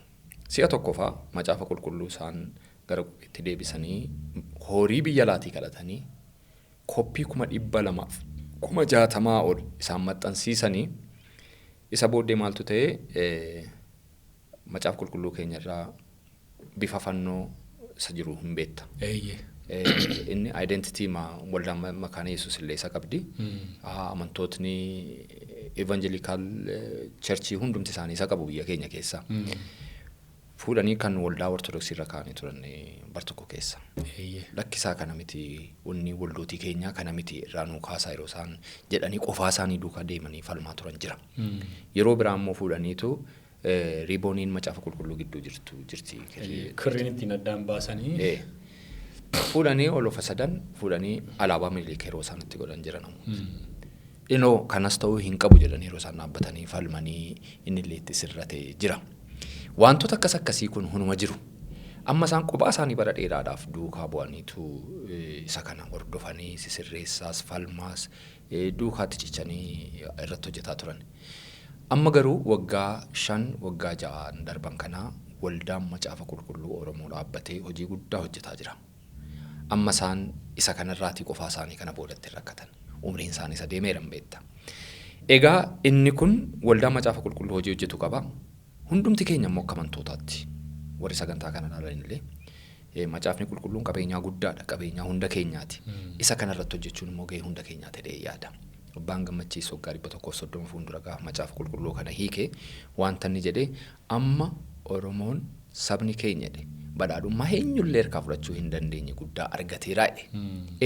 Si'a tokkofaa macaafa qulqulluu isaan gara qubeetti deebisanii horii biyya laatii kadhatanii koppii 260,000 ol isaan maxxansiisanii, isa booddee maaltu ta'e? Macaafa qulqulluu keenyarraa bifa fannoo isa jiru hin beekta. Inni identity waldaan makaana Yesuus illee isa qabdi. Amantootni evangelical church hundumti isaanii isa qabu biyya keenya keessa. Fuudhanii kan waldaa Ortodoksii irra kaa'anii turan bar tokko keessa. Lakkisaa, kana miti, wanni waldootii keenyaa kana miti, irraa nuu kaasaa yeroo isaan jedhanii qofaa isaanii duukaa deemanii falmaa turan jira. Yeroo biraa immoo fuudhaniitu ribboniin macaafa qulqulluu gidduu jirtu jirti. Kirriin ittiin addaan baasanii. Fuudhanii ol ofa sadan fuudhanii alaabaa Minilik yeroo isaan itti godhan jira namoota. Inoo kanas ta'uu hin qabu jedhanii yeroo isaan dhaabbatanii falmanii inni illee itti sirrate jira. Wantoota akkas akkasii kun hunuma jiru. Amma isaan kophaa isaanii bara dheeraadhaaf duukaa bu'aniitu isa kana hordofanii sisirreessaas falmaas duukaatti cichanii irratti hojjetaa turan. Amma garuu waggaa 5, waggaa 6 darban kanaa waldaan macaafa qulqulluu Oromoo dhaabbatee hojii guddaa hojjetaa jira. Amma isaan isa kanarraatii qofaa isaanii kana boodatti rakkatan. Umriin isaanii isa deemeera hin beekta. Egaa inni kun waldaan macaafa qulqulluu hojii hojjetu qaba. Hundumti keenya immoo akka amantootaatti warri sagantaa kana ilaalan illee Macaafni qulqulluun qabeenyaa guddaadha. Qabeenyaa hunda keenyaati. Isa kanarratti hojjechuun immoo gahee hunda keenyaa ta'ee yaada. Abbaan Gammachiis waggaa 130 fuuldura gaafa macaafa qulqulluu kana hiike wanta inni jedhee amma Oromoon sabni keenya jedhe badhaadhummaa eenyullee harkaa fudhachuu hin dandeenye guddaa argateera jedhe.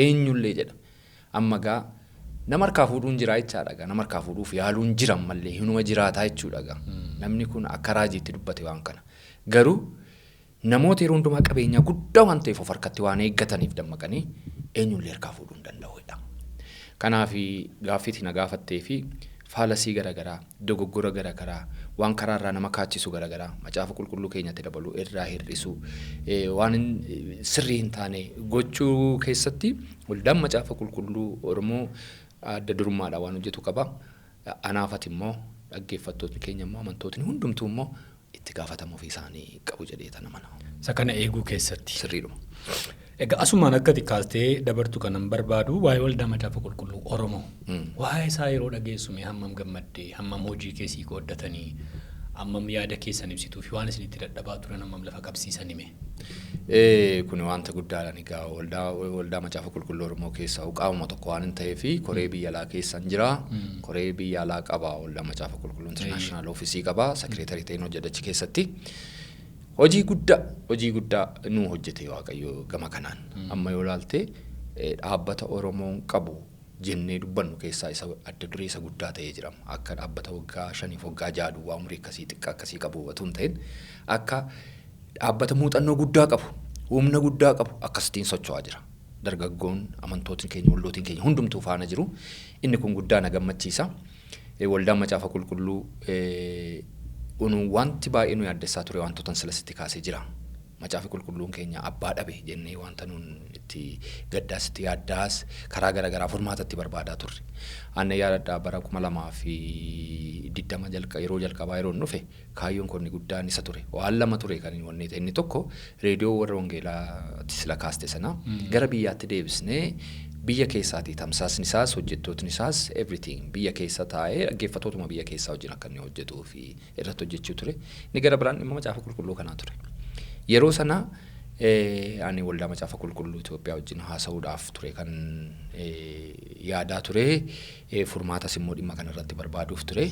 Eenyullee jedha. Amma gaa nama harkaa fuudhuun jira jechaadha gaa nama harkaa fuudhuuf yaaluun jira ammallee hinuma jiraataa jechuudha gaa. Namni kun akka raajiitti dubbate waan kana. Garuu namoota yeroo hundumaa qabeenyaa guddaa waan ta'eef of harkatti waan eeggataniif dammaqanii eenyullee harkaa fuudhuu hin danda'udha. Kanaaf gaaffiitti na gaafattee fi faalasii garaagaraa, dogoggora garaagaraa, waan karaarraa nama kaachisu garaagaraa, macaafa qulqulluu keenyatti dabaluu irraa hir'isuu, waan sirrii hin taane gochuu keessatti waldaan macaafa qulqulluu Oromoo adda durummaadhaan waan hojjetu qaba. Anaafati immoo dhaggeeffattootni keenya immoo amantootni hundumtuu immoo itti gaafatama ofii isaanii qabu jedhee tana mana. Isa kana eeguu keessatti. Sirriidhuma. Egaa asumaan akka ati kaastee dabartu kanan barbaadu waa'ee waldaa macaafa qulqulluu Oromoo. Waa'ee isaa yeroo dhageessu mee hammam gammaddee, hammam hojii keessii qooddatanii, hammam yaada keessan ibsituu fi waan isin itti dadhabaa turan hammam lafa qabsiisan hime. Kun wanta guddaadha egaa waldaa macaafa qulqulluu Oromoo keessaa qaamuma tokko waan hin ta'eef koree biyya alaa keessan jira. Koree biyya alaa qaba waldaa macaafa qulqulluu international office qaba. Secretary ta'een hojjedha achi keessatti. Hojii guddaa nu hojjete Waaqayyo gama kanaan. Amma yoo ilaalte dhaabbata Oromoon qabu jennee dubbannu keessaa isa adda duree isa guddaa ta'ee jira. Akka dhaabbata waggaa 5 waggaa 6 duwwaa umurii akkasii xiqqaa akkasii qabu otoo hin ta'in akka dhaabbata muuxannoo guddaa qabu, humna guddaa qabu akkasitiin socho'aa jira. Dargaggoon amantootni keenya waldootiin keenya hundumtuu faana jiru. Inni kun guddaa na gammachiisa. Waldaan macaafa qulqulluu wanti baay'ee nu yaaddessaa ture wantoota silasitti kaasee jira. Macaafi qulqulluun keenya abbaa dhabe jennee wanta nuun itti gaddaas itti yaaddaas karaa garaagaraa furmaatatti barbaadaa turre. Anna yaadadhaa bara 2020 yeroo jalqabaa yeroo dhufe kaayyoon kun guddaan isa ture. Waan lama ture kan inni ta'e inni tokko reediyoo warra wangeelaatti sila kaaste sana gara biyyaatti deebisnee biyya keessaatii tamsaasni isaas hojjettootni isaas everything biyya keessa taa'ee dhaggeeffattootuma biyya keessaa wajjin akka inni hojjetuu fi irratti hojjechuu ture. Inni gara biraan dhimma macaafa qulqulluu kanaa ture. Yeroo sana ani waldaa macaafa qulqulluu Itoophiyaa wajjin haasa'uudhaaf ture kan yaadaa ture. Furmaatas immoo dhimma kanarratti barbaaduuf ture.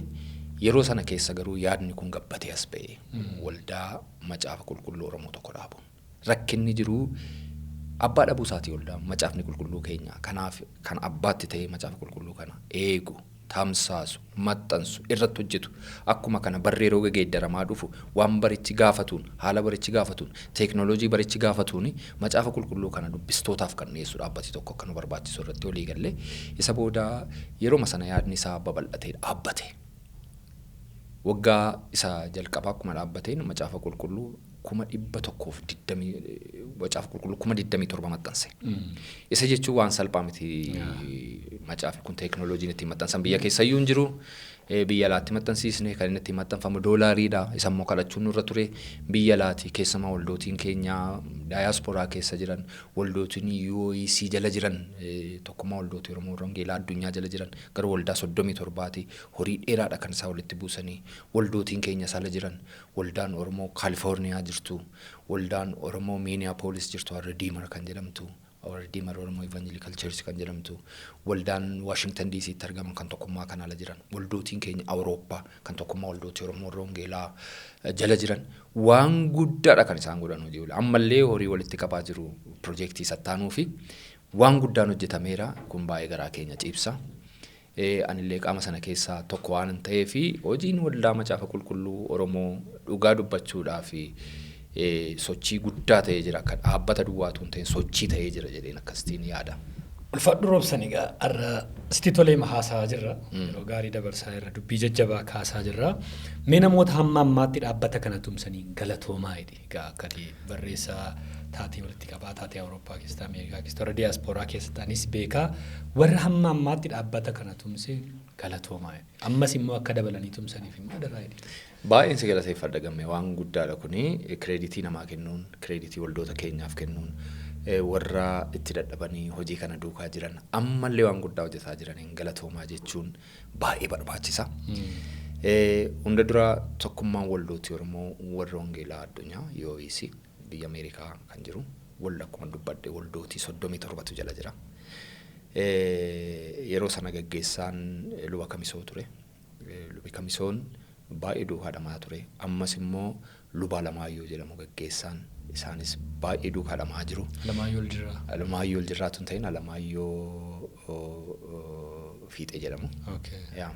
Yeroo sana keessa garuu yaadni kun gabbatee as ba'e. Waldaa macaafa qulqulluu Oromoo tokko dhaabu. Rakkinni jiru abbaa dhabuu isaatii waldaa macaafni qulqulluu keenya. Kanaaf kan abbaatti ta'ee macaafa qulqulluu kana eegu, tamsaasu, maxxansu, irratti hojjetu. Akkuma kana barri yeroo geeddaramaa dhufu waan barichi gaafatuun, haala barichi gaafatuun, teeknooloojii barichi gaafatuun macaafa qulqulluu kana dubbistootaaf kan dhiyeessu dhaabbati tokko akka nu barbaachisu irratti walii galle. Isa booda yeroo sana yaadni isaa babal'atee dhaabbate. Waggaa isa jalqabaa akkuma dhaabbateen macaafa qulqulluu 120,000 macaafa qulqulluu 27,000 maxxanse. Isa jechuun waan salphaa miti. Macaafni kun teeknooloojiin ittiin maxxansan biyya keessayyuu hin jiru. Biyya alaatti maxxansiisne kan inni ittiin maxxanfamu doolaariidha. Isa immoo kadhachuun nurra ture. Biyya alaatti keessumaa waldootiin keenya daayasporaa keessa jiran, waldootiin UOEC jala jiran, tokkummaa waldootii Oromoo Wangeelaa addunyaa jala jiran gara waldaa 37 horii dheeraadha kan isaa walitti buusanii waldootiin keenya sala jiran, waldaan Oromoo Kaalifoorniyaa jirtu, waldaan Oromoo Miiniyaapolis jirtu warra Diimar kan jedhamtu, warra Diimar Oromoo Evangelical Church kan jedhamtu, waldaan Washington DCtti argaman kan tokkummaa kan ala jiran, waldootiin keenya Awurooppaa kan tokkummaa waldootii Oromoo Wangeelaa jala jiran waan guddaadha kan isaan godhan hojii. Ammallee horii walitti qabaa jiru piroojeektii sattaanuu fi waan guddaan hojjetameera kun baay'ee garaa keenya ciibsa. Anillee qaama sana keessaa tokko waan hin ta'eef hojiin waldaa macaafa qulqulluu Oromoo dhugaa dubbachuudhaa fi sochii guddaa ta'ee jira. Akka dhaabbata duwwaatu hin ta'in sochii ta'ee jira jedheen akkasitiin yaada. Ulfaadhu Roobsan, egaa har'a sitti tolee haasaa jirra. Yeroo gaarii dabarsaa jirra. Dubbii jajjabaa kaasaa jirra. Mee namoota hamma ammaatti dhaabbata kana tumsanii galatoomaa jedhi. Egaa akka ati barreessaa taatee walitti qabaa taatee Awurooppaa keessatti, Ameerikaa keessatti, warra diyaaspooraa keessatti anis beekaa warra hamma ammaatti dhaabbata kana tumse galatoomaa jedhi. Ammas immoo akka dabalanii tumsaniif immoo adaraa jedhi. Baay'een si galateeffadha gamme waan guddaadha kuni kireeditii namaa kennuun, kireeditii waldoota keenyaaf kennuun, warra itti dadhabanii hojii kana duukaa jiran ammallee waan guddaa hojjetaa jiraniin galatoomaa jechuun baay'ee barbaachisa. Hunda dura tokkummaan waldootii Oromoo warra Wangeelaa addunyaa UOEC biyya Ameerikaa kan jiru Walda akkuma dubbadhe waldootii 37tu jala jira. Yeroo sana gaggeessaan Luba Kamisoo ture. Lubi Kamisoon baay'ee duukaa dhamaa ture. Ammas immoo Luba Alamaayyoo jedhamu gaggeessaan, isaanis baay'ee duukaa dhamaa jiru. Alamaayyoo Oljirraa. Alamaayyoo Oljirraa tun ta'in, Alamaayyoo Fiixee jedhamu. Yaa.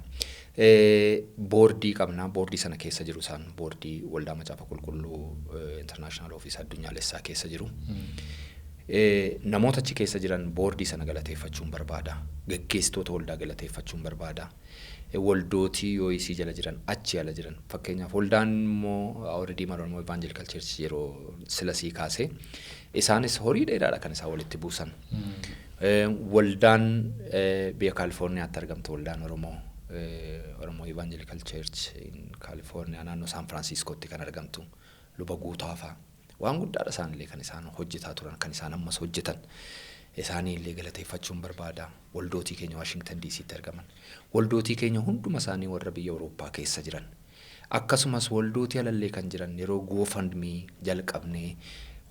Boordii qabna. Boordii sana keessa jiru isaan, boordii Waldaa Macaafa Qulqulluu International Office addunyaalessaa keessa jiru. Namoota achi keessa jiran boordii sana galateeffachuun barbaada. Gaggeessitoota waldaa galateeffachuun barbaada. Waldootii yoo isii jala jiran, achi ala jiran, fakkeenyaaf waldaan immoo Our Redeemer Oromoo Evangelical Church yeroo silasii kaasee isaanis horii dheeraadha kan isaan walitti buusan. Waldaan biyya Kaalifoorniyaatti argamtu, waldaan Oromoo, Oromoo Evangelical Church in Kaalifoorniyaa, naannoo San Franciscootti kan argamtu, Luba Guutaa fa'a. Waan guddaadha isaanillee kan isaan hojjetaa turan, kan isaan ammas hojjetan. Isaanii illee galateeffachuun barbaada. Waldootii keenya Waashingtan DCtti argaman. Waldootii keenya hunduma isaanii warra biyya Awurooppaa keessa jiran. Akkasumas waldootii alallee kan jiran, yeroo GoFundMe jalqabnee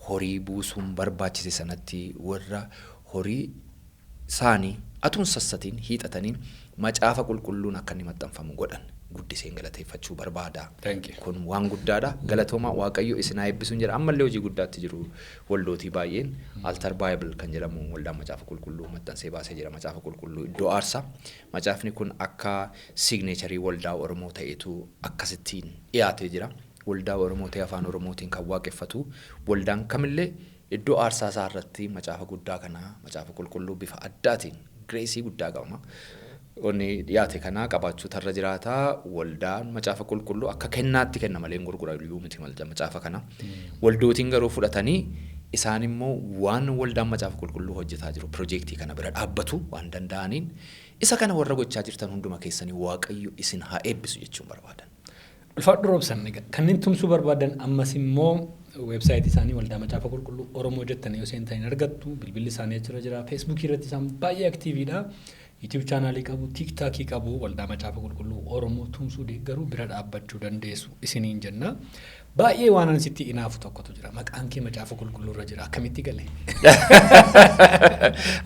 horii buusuun barbaachise sanatti warra horii isaanii atuun sassatiin hiixatanii Macaafa Qulqulluun akka inni maxxanfamu godhan guddiseen galateeffachuu barbaada. Thank you. Kun waan guddaadha. Galatoomaa, Waaqayyo isin haa eebbisuun jedha. Ammallee hojii guddaatti jiru waldootii baay'een. Altar Bible kan jedhamu waldaan Macaafa Qulqulluu maxxansee baasee jira. Macaafa Qulqulluu iddoo aarsaa. Macaafni kun akka signature waldaa Oromoo ta'etu akkasittiin dhiyaatee jira. Waldaa Oromoo ta'e afaan Oromootiin kan waaqeffatu waldaan kamillee iddoo aarsaa isaa irratti macaafa guddaa kana, Macaafa Qulqulluu bifa addaatiin grace guddaa qaba. Wanni dhiyaate kana qabaachuu tarra jiraata. Waldaan Macaafa Qulqulluu akka kennaatti kenna malee hin gurgurayyuu miti macaafa kana. Waldootiin garuu fudhatanii isaan immoo waan waldaan Macaafa Qulqulluu hojjetaa jiru piroojeektii kana bira dhaabbatu waan danda'aniin. Isa kana warra gochaa jirtan hunduma keessanii Waaqayyo isin haa eebbisu jechuun barbaadan. Ulfaadhu Roobsan. Egaa kanneen tumsuu barbaadan ammas immoo weebsaayitii isaanii Waldaa Macaafa Qulqulluu Oromoo jettanii yoo seentan hin argattu. Bilbilli isaanii achirra jira. Feesbuukii irratti isaan baay'ee active dha. YouTube channel qabu, TikTokii qabu. Waldaa Macaafa Qulqulluu Oromoo tumsuu, deeggaruu, bira dhaabbachuu dandeessu isiniin jenna. Baay'ee waan ani sitti inaafu tokkotu jira. Maqaan kee Macaafa Qulqulluu irra jira. Akkamitti gale?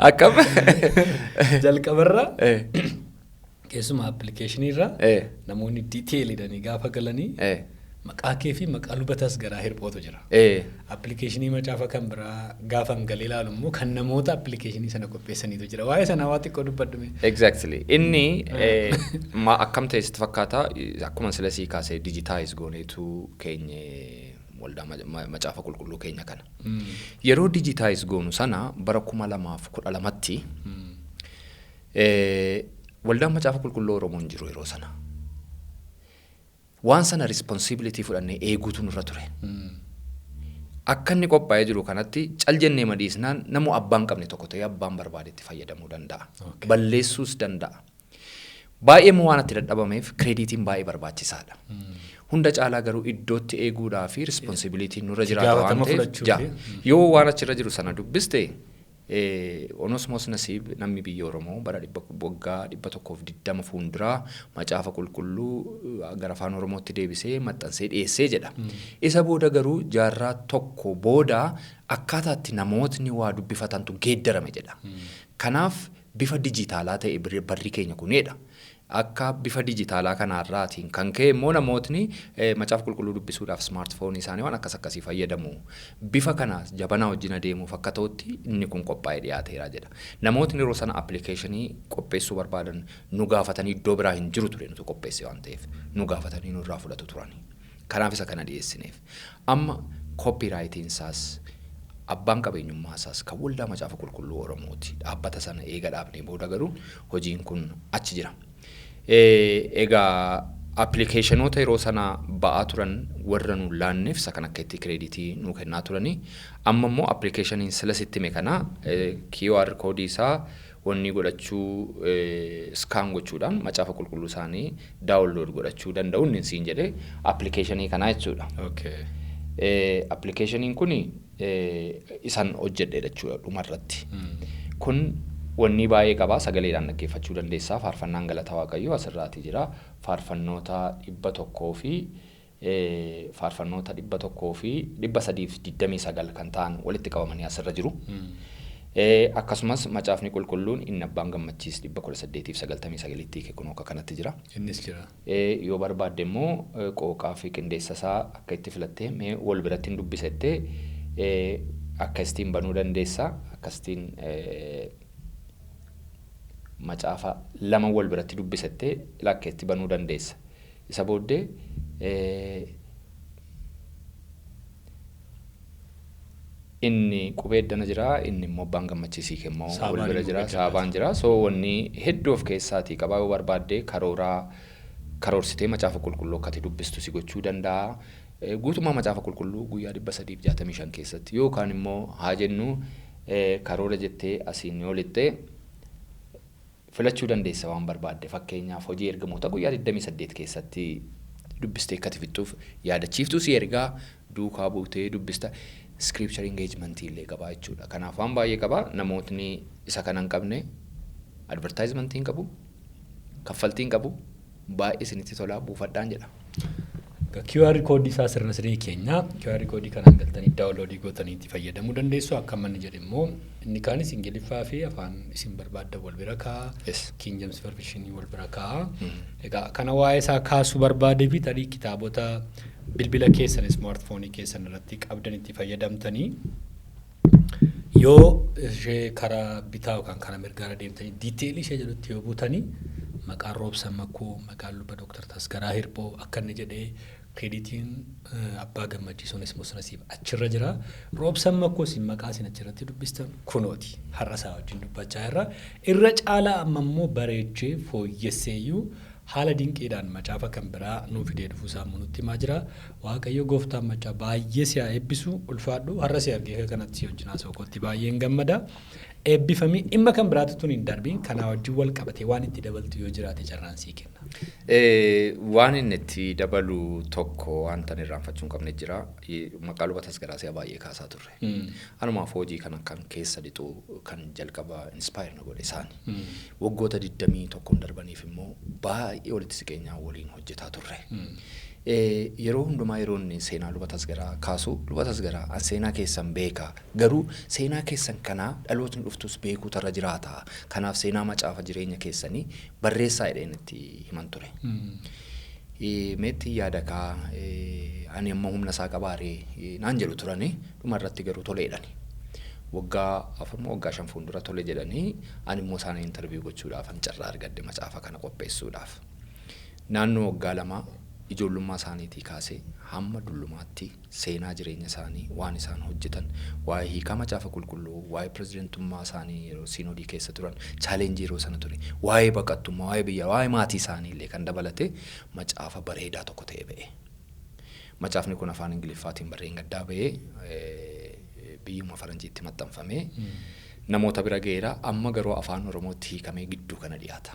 Akkam? Jalqabarra keessumaa application irra namoonni detailiidhanii gaafa galanii maqaa kee fi maqaa Lubatas garaa hirphootu jira. Application macaafa kan biraa gaafa galee ilaalu immoo kan namoota application sana qopheessaniitu jira. Waa'ee sanaa waa xiqqoo dubbadhume. Exactly. Inni ma akkam ta'e sitti fakkaata? Akkuma sila sii kaasee digitize gooneetu keenye waldaa Macaafa Qulqulluu keenya kana. Yeroo digitize goonu sana bara 2012tti waldaan Macaafa Qulqulluu Oromoo hin jiru yeroo sana. Waan sana responsibility fudhannee eeguutu nurra ture. Akka inni qophaa'ee jiru kanatti cal jennee madiisnaan namu abbaan qabne tokko ta'ee abbaan barbaadetti fayyadamuu danda'a. Balleessuus danda'a. Baay'ee immoo waan itti dadhabameef creditiin baay'ee barbaachisaadha. Hunda caalaa garuu iddootti eeguudhaa fi responsibilityn nurra jiraata waan Gaafatama ta'eef fudhachuu jaa yoo waan achirra jiru sana dubbiste, Onosmoos Nasiib namni biyya Oromoo bara dhibba waggaa 120 fuulduraa Macaafa Qulqulluu gara afaan Oromootti deebisee maxxansee dhiyeessee jedha. Isa booda garuu jaarraa tokko booda akkaataatti namootni waa dubbifatantu geeddarame jedha. Kanaaf bifa dijitaalaa ta'e barri keenya kunidha. Akka bifa dijitaalaa kanaarraatiin kan ka'e immoo namootni Macaafa Qulqulluu dubbisuudhaaf smartphone isaanii waan akkas akkasii fayyadamu. Bifa kana jabanaa wajjin adeemuuf akka ta'utti inni kun qophaa'ee dhiyaateera jedha. Namootni yeroo sana application qopheessuu barbaadan nu gaafatanii, iddoo biraa hin jiru ture, nutu qopheesse waan ta'eef nu gaafatanii nurraa fudhatu turani. Kanaaf isa kana dhiyeessineef. Amma copyrightiin isaas, abbaan qabeenyummaa isaas kan Waldaa Macaafa Qulqulluu Oromooti. Dhaabbata sana eega dhaabnee booda garuu hojiin kun achi jira. Egaa applicationoota yeroo sana ba'aa turan warra nu laanneef isa kan akka itti credit nuu kennaa turanii, amma immoo applicationiin sila sitti hime kana QR code isaa wanni godhachuu, scan gochuudhaan Macaafa Qulqulluu isaanii download godhachuu danda'u inni siin jedhee application kanaa jechuudha. Applicationiin kun isan hojjedhe jechuudha dhumarratti. Kun wanni baay'ee qabaa, sagaleedhaan dhaggeeffachuu dandeessaa. Faarfannaan galata Waaqayyoo asirraati jira. Faarfannoota 100 fi Faarfannoota 103 fi 329 kan ta'an walitti qabamanii asirra jiru. Akkasumas macaafni qulqulluun inni abbaan gammachiis 1899tti kun akka kanatti jira. Innis jira. Yoo barbaadde immoo qooqaa fi qindeessa isaa akka itti filattee mee wal biratti hin dubbisettee akkasitiin banuu dandeessa. Akkasitiin macaafa lama wal biratti dubbisettee akka itti banuu dandeessa. Isa booddee inni qubee eddana jira, inni immoo abbaan gammachiisii immoo wal bira jira, saabaan jira. So wanni hedduu of keessaatii qabaa. Yoo barbaadde karooraa karoorsitee macaafa qulqulluu akka ati dubbistu si gochuu danda'a. Guutummaa macaafa qulqulluu guyyaa 365 keessatti yookaan immoo haa jennu karoora jettee asiin yoo lixxee filachuu dandeessa waan barbaadde. Fakkeenyaaf, hojii ergamoota guyyaa 28 keessatti dubbistee akka ati fixxuuf yaadachiiftuu si ergaa, duukaa buutee dubbista. Scripture engagement illee qaba jechuudha. Kanaaf waan baay'ee qaba. Namootni isa kana hin qabne, advertisement hin qabu, kaffaltii hin qabu, baay'ee isinitti tolaa, buufadhaan jedha. QR koodii isaa sirna sirrii keenya QR koodii kanaan galtanii download gootanii itti fayyadamuu dandeessu. Akka manni jedhe immoo inni kaanis Ingiliffaa fi afaan isin barbaaddan wal bira kaa'a. King James Version wal bira kaa'a. Egaa kana waa'ee isaa kaasuu barbaadee fi tarii kitaabota bilbila keessan, smartphone keessan irratti qabdan itti fayyadamtanii, yoo ishee karaa bitaa yookaan karaa mirgaarra deemtanii detail ishee jedhutti yoo buutanii, maqaan Roobsan Makkoo, maqaan luba Dooktar Tasgaraa Hirphoo, akka inni jedhee creditiin abbaa gammachiisuun Onesmoos achirra jira. Roobsan Makkoo isin maqaa isin achirratti dubbistan kunooti, har'a isaa wajjin dubbachaa jirra. Irra caalaa amma immoo bareechee fooyyesseeyyuu haala dinqiidhaan macaafa kan biraa nuu fidee dhufuu isaa immoo nutti himaa jira. Waaqayyo gooftaan macaa baay'ee si haa eebbisu, ulfaadhu. Har'a si argee kanatti si wajjin haasa'u kootti baay'een gammada. Eebbifamii. Dhimma kan biraatti tun hin darbiin, kanaa wajjin wal qabatee waan itti dabaltu yoo jiraate carraan sii kenna. Waan inni itti dabalu tokko wanta inni irraanfachuu hin qabne jira. Maqaa luba Tasgaraa si'a baay'ee kaasaa turre. Anumaaf hojii kana kan keessa lixu kan jalqaba inspire na godhe isaani. Waggoota 21 darbaniif immoo baay'ee walitti siqeenyaa waliin hojjetaa turre. Yeroo hundumaa yeroo inni seenaa luba Tasgaraa kaasu, "Luba Tasgaraa, an seenaa keessan beeka, garuu seenaa keessan kanaa dhalootni dhuftus beekuu tarra jiraata, kanaaf seenaa macaafa jireenya keessanii barreessaa" jedheen itti himan ture. "Meetti yaada kaa, ani amma humna isaa qabaaree?" naan jedhu turanii. Dhuma irratti garuu toleedhani. Waggaa 4 moo waggaa 5 fuuldura tole jedhanii, ani immoo isaan interview gochuudhaaf an carraa argadde macaafa kana qopheessuudhaaf. Naannoo waggaa 2 ijoollummaa isaaniitii kaasee hamma dullumaatti seenaa jireenya isaanii, waan isaan hojjetan, waa'ee hiikaa macaafa qulqulluu, waa'ee pirezidentummaa isaanii yeroo siinoodii keessa turan, challenge yeroo sana ture, waa'ee baqattummaa, waa'ee biyya, waa'ee maatii isaanii illee kan dabalate macaafa bareedaa tokko ta'e ba'e. Macaafni kun afaan Ingiliffaatiin barreen gaddaa ba'ee biyyuma faranjiitti maxxanfamee namoota bira ga'eera. Amma garuu afaan Oromootti hiikamee gidduu kana dhiyaata.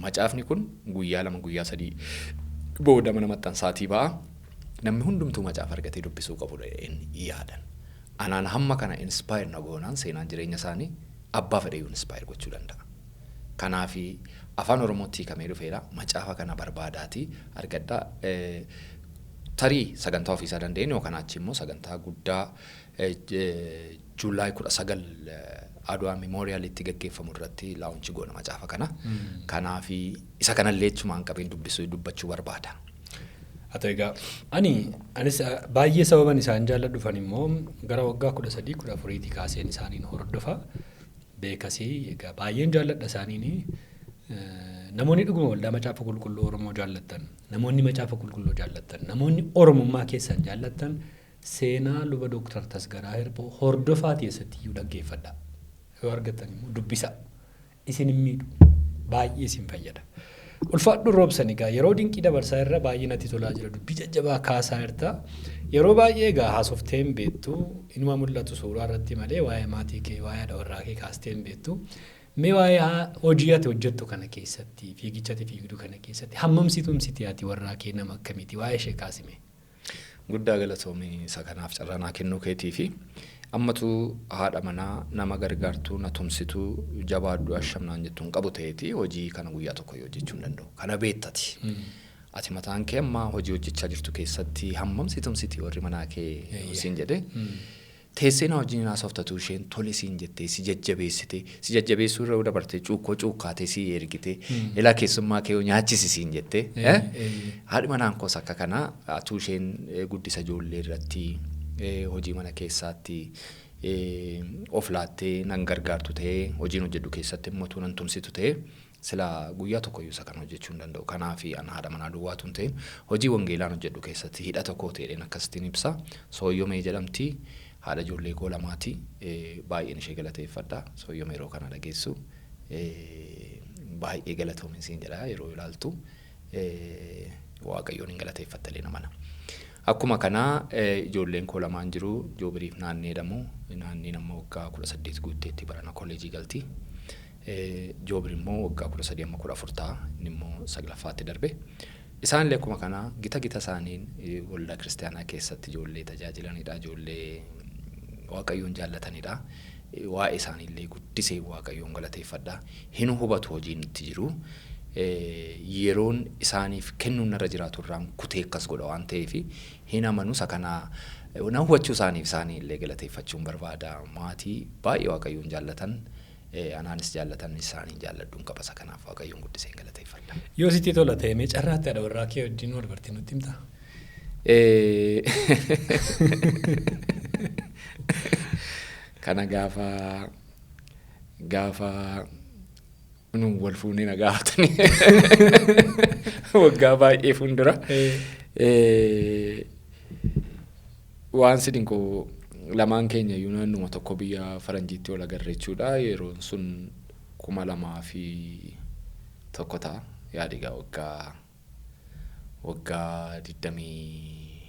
Macaafni kun guyyaa 2, guyyaa 3 booda mana maxxansaatii ba'a. Namni hundumtuu macaafa argatee dubbisuu qabu jedheen yaadan. Anaan hamma kana inspire na goonaan, seenaan jireenya isaanii abbaa fedheyyuu inspire gochuu danda'a. Kanaafi afaan Oromootti hiikamee dhufeera. Macaafa kana barbaadaatii argadhaa. Tarii sagantaa ofiisaa dandeenyu yookaan achi immoo sagantaa guddaa July 19 Adwaa Memorialitti gaggeeffamu irratti launch goona macaafa kana. Kanaafi isa kanallee achumaan qabeen dubbisuu dubbachuu barbaada. Haa ta'u, egaa ani anis baay'ee sababan isaan jaalladhufan immoo gara waggaa 13 14tii kaaseen isaaniin hordofa. Beekasii egaa baay'een jaalladha isaaniini. Namoonni dhuguma waldaa macaafa qulqulluu Oromoo jaallattan, namoonni macaafa qulqulluu jaallattan, namoonni Oromummaa keessan jaallattan, seenaa luba Dooktar Tasgaraa Hirphoo hordofaa keessatti iyyuu dhaggeeffadha. Yoo argattan immoo dubbisa. Isin hin miidhu. Baay'ee isin fayyada. Ulfaadhu Roobsan, egaa yeroo dinqii dabarsaa irra baay'ee natti tolaa jira. Dubbii jajjabaa kaasaa jirta. Yeroo baay'ee egaa haasoftee hin beektu. Inuma mul'atu suuraa irratti malee waa'ee maatii kee, waa'ee haadha warraa kee kaastee hin beektu. Mee waa'ee hojii ati hojjettu kana keessatti, fiigicha ati fiigdu kana keessatti hammam si tumsiti ati warraa kee, nama akkamiiti? Waa'ee ishee kaasime. Guddaa galatoomii isa kanaaf carraa naa kennuu keetii fi ammatu haadha manaa nama gargaartuu, na tumsituu, jabaadhu, ashamnaan jettu hin qabu ta'eeti hojii kana guyyaa tokko yoo hojjechuu hin danda'u. Kana beektati. Ati mataan kee amma hojii hojjechaa jirtu keessatti hammam si tumsiti warri manaa kee siin jedhe. Teessee na wajjin haasoftatu isheen tole siin jettee si jajjabeessite, si jajjabeessuu irra dabartee cuukkoo cuukkaatee si ergite, ilaa keessummaa kee nyaachisi siin jette. Haadhi manaan koos akka kanaa atuu isheen guddisa ijoollee irratti, hojii mana keessaatti of laattee nan gargaartu ta'ee, hojiin hojjedhu keessatti immoo utuu nan tumsitu ta'ee, sila guyyaa tokkoyyuu isa kana hojjechuu hin danda'u. Kanaaf an haadha manaa duwwaatu hin ta'in, hojii wangeelaan hojjedhu keessatti hidhata koo ta'een akkasittiin ibsa. Sooyyomee jedhamti. Haadha ijoollee koo lamaati. Baay'een ishee galateeffadha. Sooyyomee, yeroo kana dhageessu baay'ee galatoomi siin jedha. Yeroo ilaaltu Waaqayyoon hin galateeffattalee namana. Akkuma kanaa ijoolleen koo lamaan jiru, Joobiriif Naannee jedhamu. Naanneen amma waggaa 18 guutteetti, barana kolleejii galti. Joobir immoo waggaa 13, amma 14 ta'a. Inni immoo saglaffaatti darbe. Isaanillee akkuma kanaa gita gita isaaniin waldaa kiristaanaa keessatti ijoollee tajaajilanidha. Ijoollee Waaqayyoon jaallatanidha. Waa'ee isaaniillee guddisee Waaqayyoon galateeffadha. Hin hubatu hojiin itti jiru. Yeroon isaaniif kennuun narra jiraatu irraan kutee akkas godha waan ta'eef hin amanu. Isa kana na hubachuu isaaniif isaanii illee galateeffachuun barbaada. Maatii baay'ee Waaqayyoon jaallatan, anaanis jaallatan, isaaniin jaalladhuun qaba. Isa kanaaf Waaqayyoon guddisee galateeffadha. Yoo sitti tola ta'e, mee carraatti haadha warraa kee wajjin wal bartee nutti himtaa? Kana gaafa nu wal fuunee na gaafatanii waggaa baay'ee fuuldura. Waan si dinqu, lamaan keenya iyyuu naannuma tokko biyya faranjiitti wal agarre jechuudha. Yeroon sun 2001 ta'a. Yaadi egaa, waggaa digdamii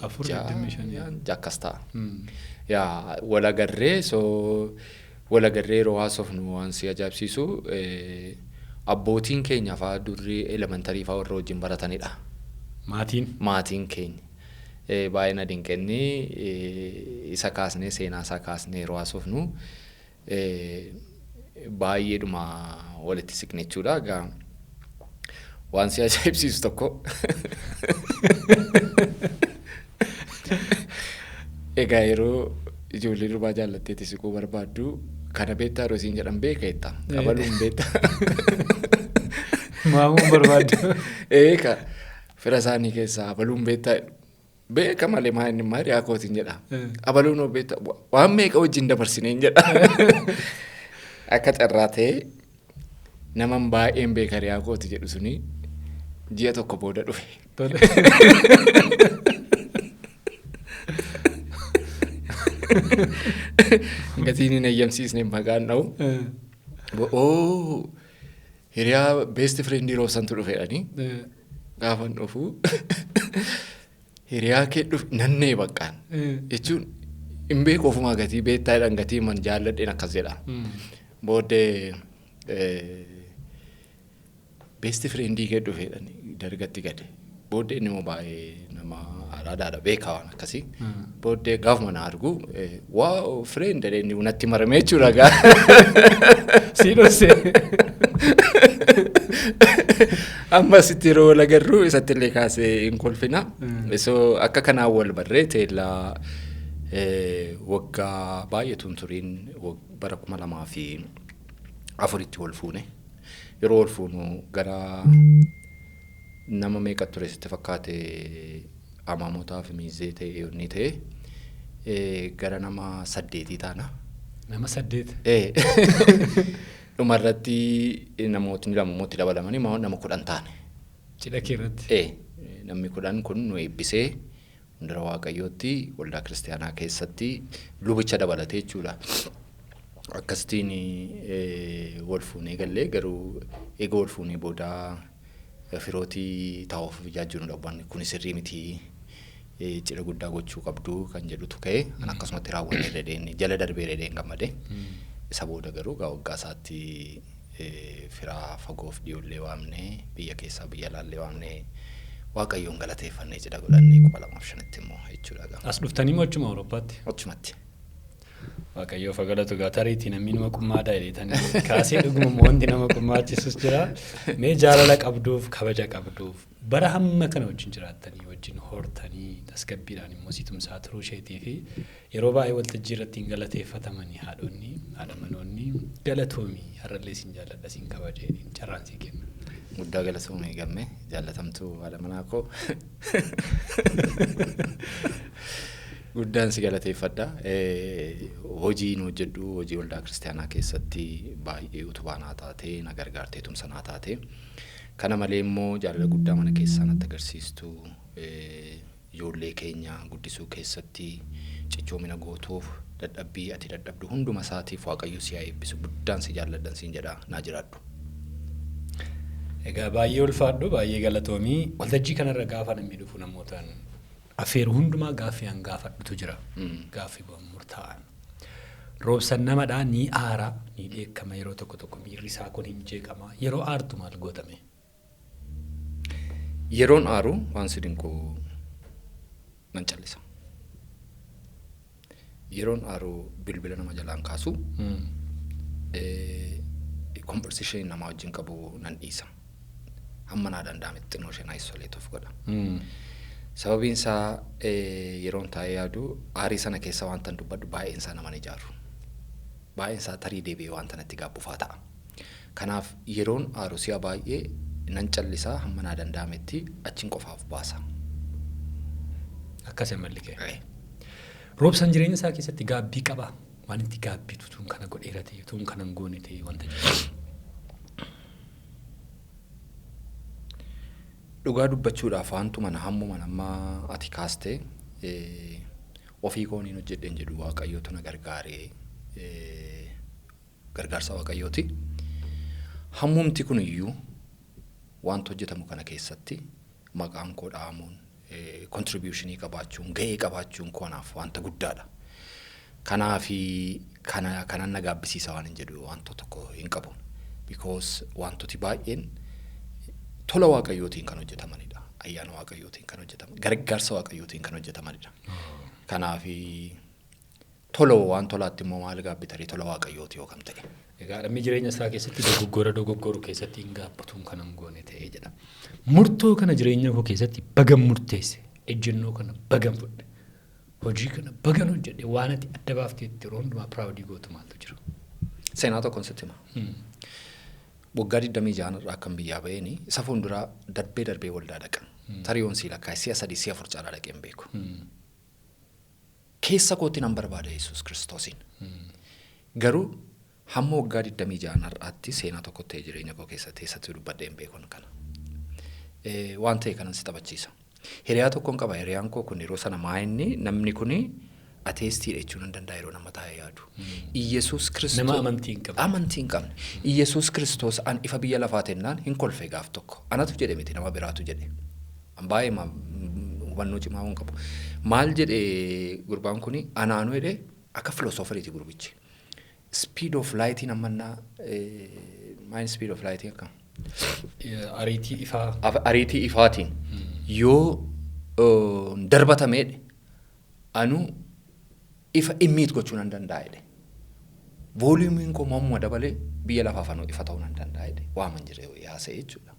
afur, 25. Akkas ta'a. Yaa, wal agarree, so wal agarree yeroo haasofnu waan si ajaa'ibsiisu, abbootiin keenya fa'aa durri elementary fa'aa warra wajjin baratanidha. Maatiin. Maatiin keenya. Baay'ee na dinqenni isa kaasnee, seenaa isaa kaasnee yeroo haasofnu baay'eedhuma walitti siqne jechuudha. Egaa waan si ajaa'ibsiisu tokko, egaa yeroo ijoollee durbaa jaallatteetti siquu barbaaddu, kana beektaa yeroo isiin jedhan, beeka jetta. Qabaluun beektaa. Maamuun barbaaddu. Eeka, fira isaanii keessaa abaluun beektaa, beeka malee maa inni hiriyaa kootiin jedha. Abaluun hoo beektaa, waan meeqa wajjin dabarsineen jedha. Akka carraa ta'ee naman baay'een beeka hiriyaa kooti jedhu suni ji'a tokko booda dhufe. Gatiin hin eeyyamsiisne maqaan dha'u. Oo, hiriyaa best friend yeroo santu dhufe jedhanii, gaafan dhufu hiriyaa kee dhufe nannee baqqaan jechuun hin beeku, ofumaa gatii beektaa jedhan, gatii man jaalladheen akkas jedha. Booddee best friendii kee dhufe jedhanii dargatti gade. Booddee inni immoo baay'ee nama araadaadha, beekaa waan akkasii. Booddee gaafuma na argu, "Wow, friend," jedhee inni natti maramee jechuudha gaa. Si dhosse. Ammas itti yeroo wal agarru isatti illee kaasee hin kolfina. So akka kanaan wal barree teellaa waggaa baay'eetu hin turiin bara 2004tti wal fuune. Yeroo wal fuunu gara nama meeqa ture sitti fakkaate? Amaamotaa fi miizee ta'e yoonni ta'e gara nama saddeetii taana. Nama saddeet. Dhumarratti namootni lama immoo itti dabalamanii nama 10 taane. Cidha kee irratti. Namni 10 kun nu eebbisee hundara Waaqayyootti waldaa kiristaanaa keessatti lubicha dabalatee jechuudha. Akkasitiin wal fuunee gallee. Garuu eega wal fuunee booda firootii taa'uuf ijaajjuu nu dhabban, kun sirrii miti, cidha guddaa gochuu qabdu kan jedhutu ka'e. An akkasumatti raawwannee redheen jala darbee redheen gammade. Isa booda garuu gaa waggaa isaatti firaa fagoof dhiyoollee waamnee, biyya keessaa biyya alaallee waamnee, Waaqayyoon galateeffannee cidha godhannee 2005tti immoo jechuudha gaa. As dhuftanii moo achuma Awurooppaatti? Achumatti. Waaqayyoof galatu gaa tariitii namni nama qummaadaa jedhetanii kaasee dhuguma wanti nama qummaachisus jira. Mee jaalala qabduuf, kabaja qabduuf, bara hamma kana wajjin jiraattanii, wajjin hortanii, tasgabbiidhaan immoo si tumsaa turuu isheetii fi yeroo baay'ee waltajjii irratti hin galateeffatamanii haadhonni, haadha manoonni, galatoomii, har'allee sin jaalladha, sin kabaja jedheen carraan sii kenna. Guddaa galatoomii Gammee, jaallatamtuu haadha manaa koo. Guddaan si galateeffadha. Hojii nu hojjedhu, hojii waldaa kiristaanaa keessatti baay'ee utubaa naa taatee, na gargaartee, tumsa naa taatee. Kana malee immoo jaalala guddaa mana keessaa natti agarsiistu, ijoollee keenya guddisuu keessatti cichoomina gootuuf, dadhabbii ati dadhabdu hunduma isaatiif Waaqayyo si haa eebbisu. Guddaan si jaalladhan siin jedha, naa jiraadhu. Egaa baay'ee ulfaadhu, baay'ee galatoomii. Waltajjii kanarra gaafa namni dhufu namootaan affeeru hundumaa gaaffii an gaafadhutu jira. Gaaffiiwwan murtaa'an. Roobsan namadhaa, ni aara, ni dheekkama, yeroo tokko tokko miirri isaa kun hin jeeqama. Yeroo aartu maal gootame? Yeroon aaru waan si dinqu nan callisa. Yeroon aaru bilbila nama jalaan kaasu, conversation namaa wajjin qabu nan dhiisa. Hamma naa danda'ametti xinnoo isheen isolate of godha. Sababiin isaa yeroon taa'ee yaadu aarii sana keessa wanta dubbadhu baay'een isaa nama ijaaru. Baay'een isaa tarii deebi'ee wanta natti gaabbufaa ta'a. Kanaaf yeroon aaru si'a baay'ee nan callisaa, hamma naa danda'ametti achiin qofaaf baasa. Akkas malli kee. Roobsan jireenya isaa keessatti gaabbii qabaa? Waan itti gaabbitu, tuun kana godheera ta'e, tuun kana hin goone ta'e, wanta jedhu. Dhugaa dubbachuudhaaf wantuma na hammuma nama ati kaastee ofii kooniin hojjedheen jedhu, Waaqayyootu na gargaaree, gargaarsa Waaqayyooti. Hammumti kun iyyuu wanta hojjetamu kana keessatti maqaan koo dha'amuun, contributionii qabaachuun, ga'ee qabaachuun koonaaf wanta guddaadha. Kanaafi kana kanan na gaabbisiisa waan hin jedhu wanta tokko hin qabu. Because wantooti baay'een tola Waaqayyootiin kan hojjetamanidha. Ayyaana Waaqayyootiin kan hojjetaman, gargaarsa Waaqayyootiin kan hojjetamanidha. Kanaafi tola waan tolaatti immoo maal gaabbitarii, tola Waaqayyooti yoo kam ta'e. Egaa namni jireenya isaa keessatti dogoggora dogoggoru keessatti hin gaabbatuun kan hin goone ta'ee jedha. Murtoo kana jireenya koo keessatti bagan murteesse, ejjennoo kana bagan fudhe, hojii kana bagan hojjedhe, waan ati adda baafteetti yeroo hundumaa proudii gootu maaltu jira? Seenaa tokkoon sitti hima. Waggaa 26 irraa akkan biyyaa ba'eeni isa fuulduraa darbee darbee waldaa dhaqa. Tarii yoon sii lakkaa'e si'a sadii, si'a afur caalaa dhaqee hin beeku. Keessa kootti nan barbaada Yesuus Kiristoosiin. Garuu hamma waggaa 26 har'aatti seenaa tokko ta'e jireenya koo keessatti eessatti dubbadhee hin beekun kana. Waan ta'e kanan si taphachiisa. Hiriyaa tokkoon qaba. Hiriyaan koo kun yeroo sana maa inni namni kuni atheistiidha jechuu nan danda'a yeroo nama taa'ee yaadu. Iyyasuus Kiristoos. Nama amantii hin qabne. Amantii hin qabne. Iyyasuus Kiristoos an ifa biyya lafaa tennaan hin kolfe gaaf tokko. Anatu jedhe miti, nama biraatu jedhe. An baay'ee hubannoo cimaa hin qabu. Maal jedhe gurbaan kuni? Anaanuu jedhe, akka philosopheriiti gurbichi. Speed of lightiin ammannaa maal, speed of lightiin akkam? Ariitii ifaa. Ariitii ifaatiin yoo darbatameedhe anu ifa emit gochuu nan danda'a jedhe. Volumeiin koo mammuma dabalee biyya lafaaf anuu ifa ta'uu nan danda'a jedhe, waaman jiree haasa'e jechuudha.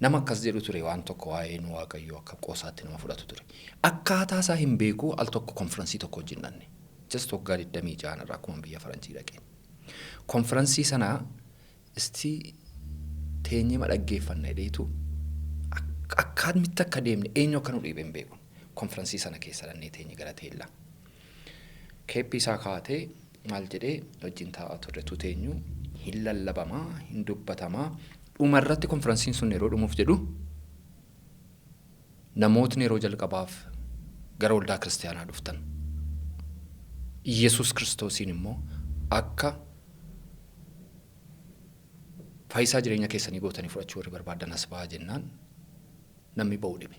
Nama akkas jedhu ture, waan tokko waa'een Waaqayyoo akka qoosaatti nama fudhatu ture. Akkaataa isaa hin beeku, al tokko konfiraansii tokko wajjin dhanne. Just waggaa 26 irraa akkuma biyya Faranjii dhaqeen. Konfiraansii sanaa isti teenyee ma dhaggeeffanna jedheetu akkaamitti akka deemne, eenyu akka nu dhiibe hin beeku. Konfiraansii sana keessa dhannee teenye gara teellaa. Keeppii isaa kaa'atee maal jedhee wajjin taa'aa turretu teenyu, hin lallabamaa, hin dubbatamaa. Dhumarratti konfiraansiin sun yeroo dhumuuf jedhu namootni yeroo jalqabaaf gara waldaa kiristaanaa dhuftan, Iyyasuus Kiristoosiin immoo akka fayyisaa jireenya keessanii gootanii fudhachuu warri barbaadan as ba'aa jennaan namni ba'uu dhibe.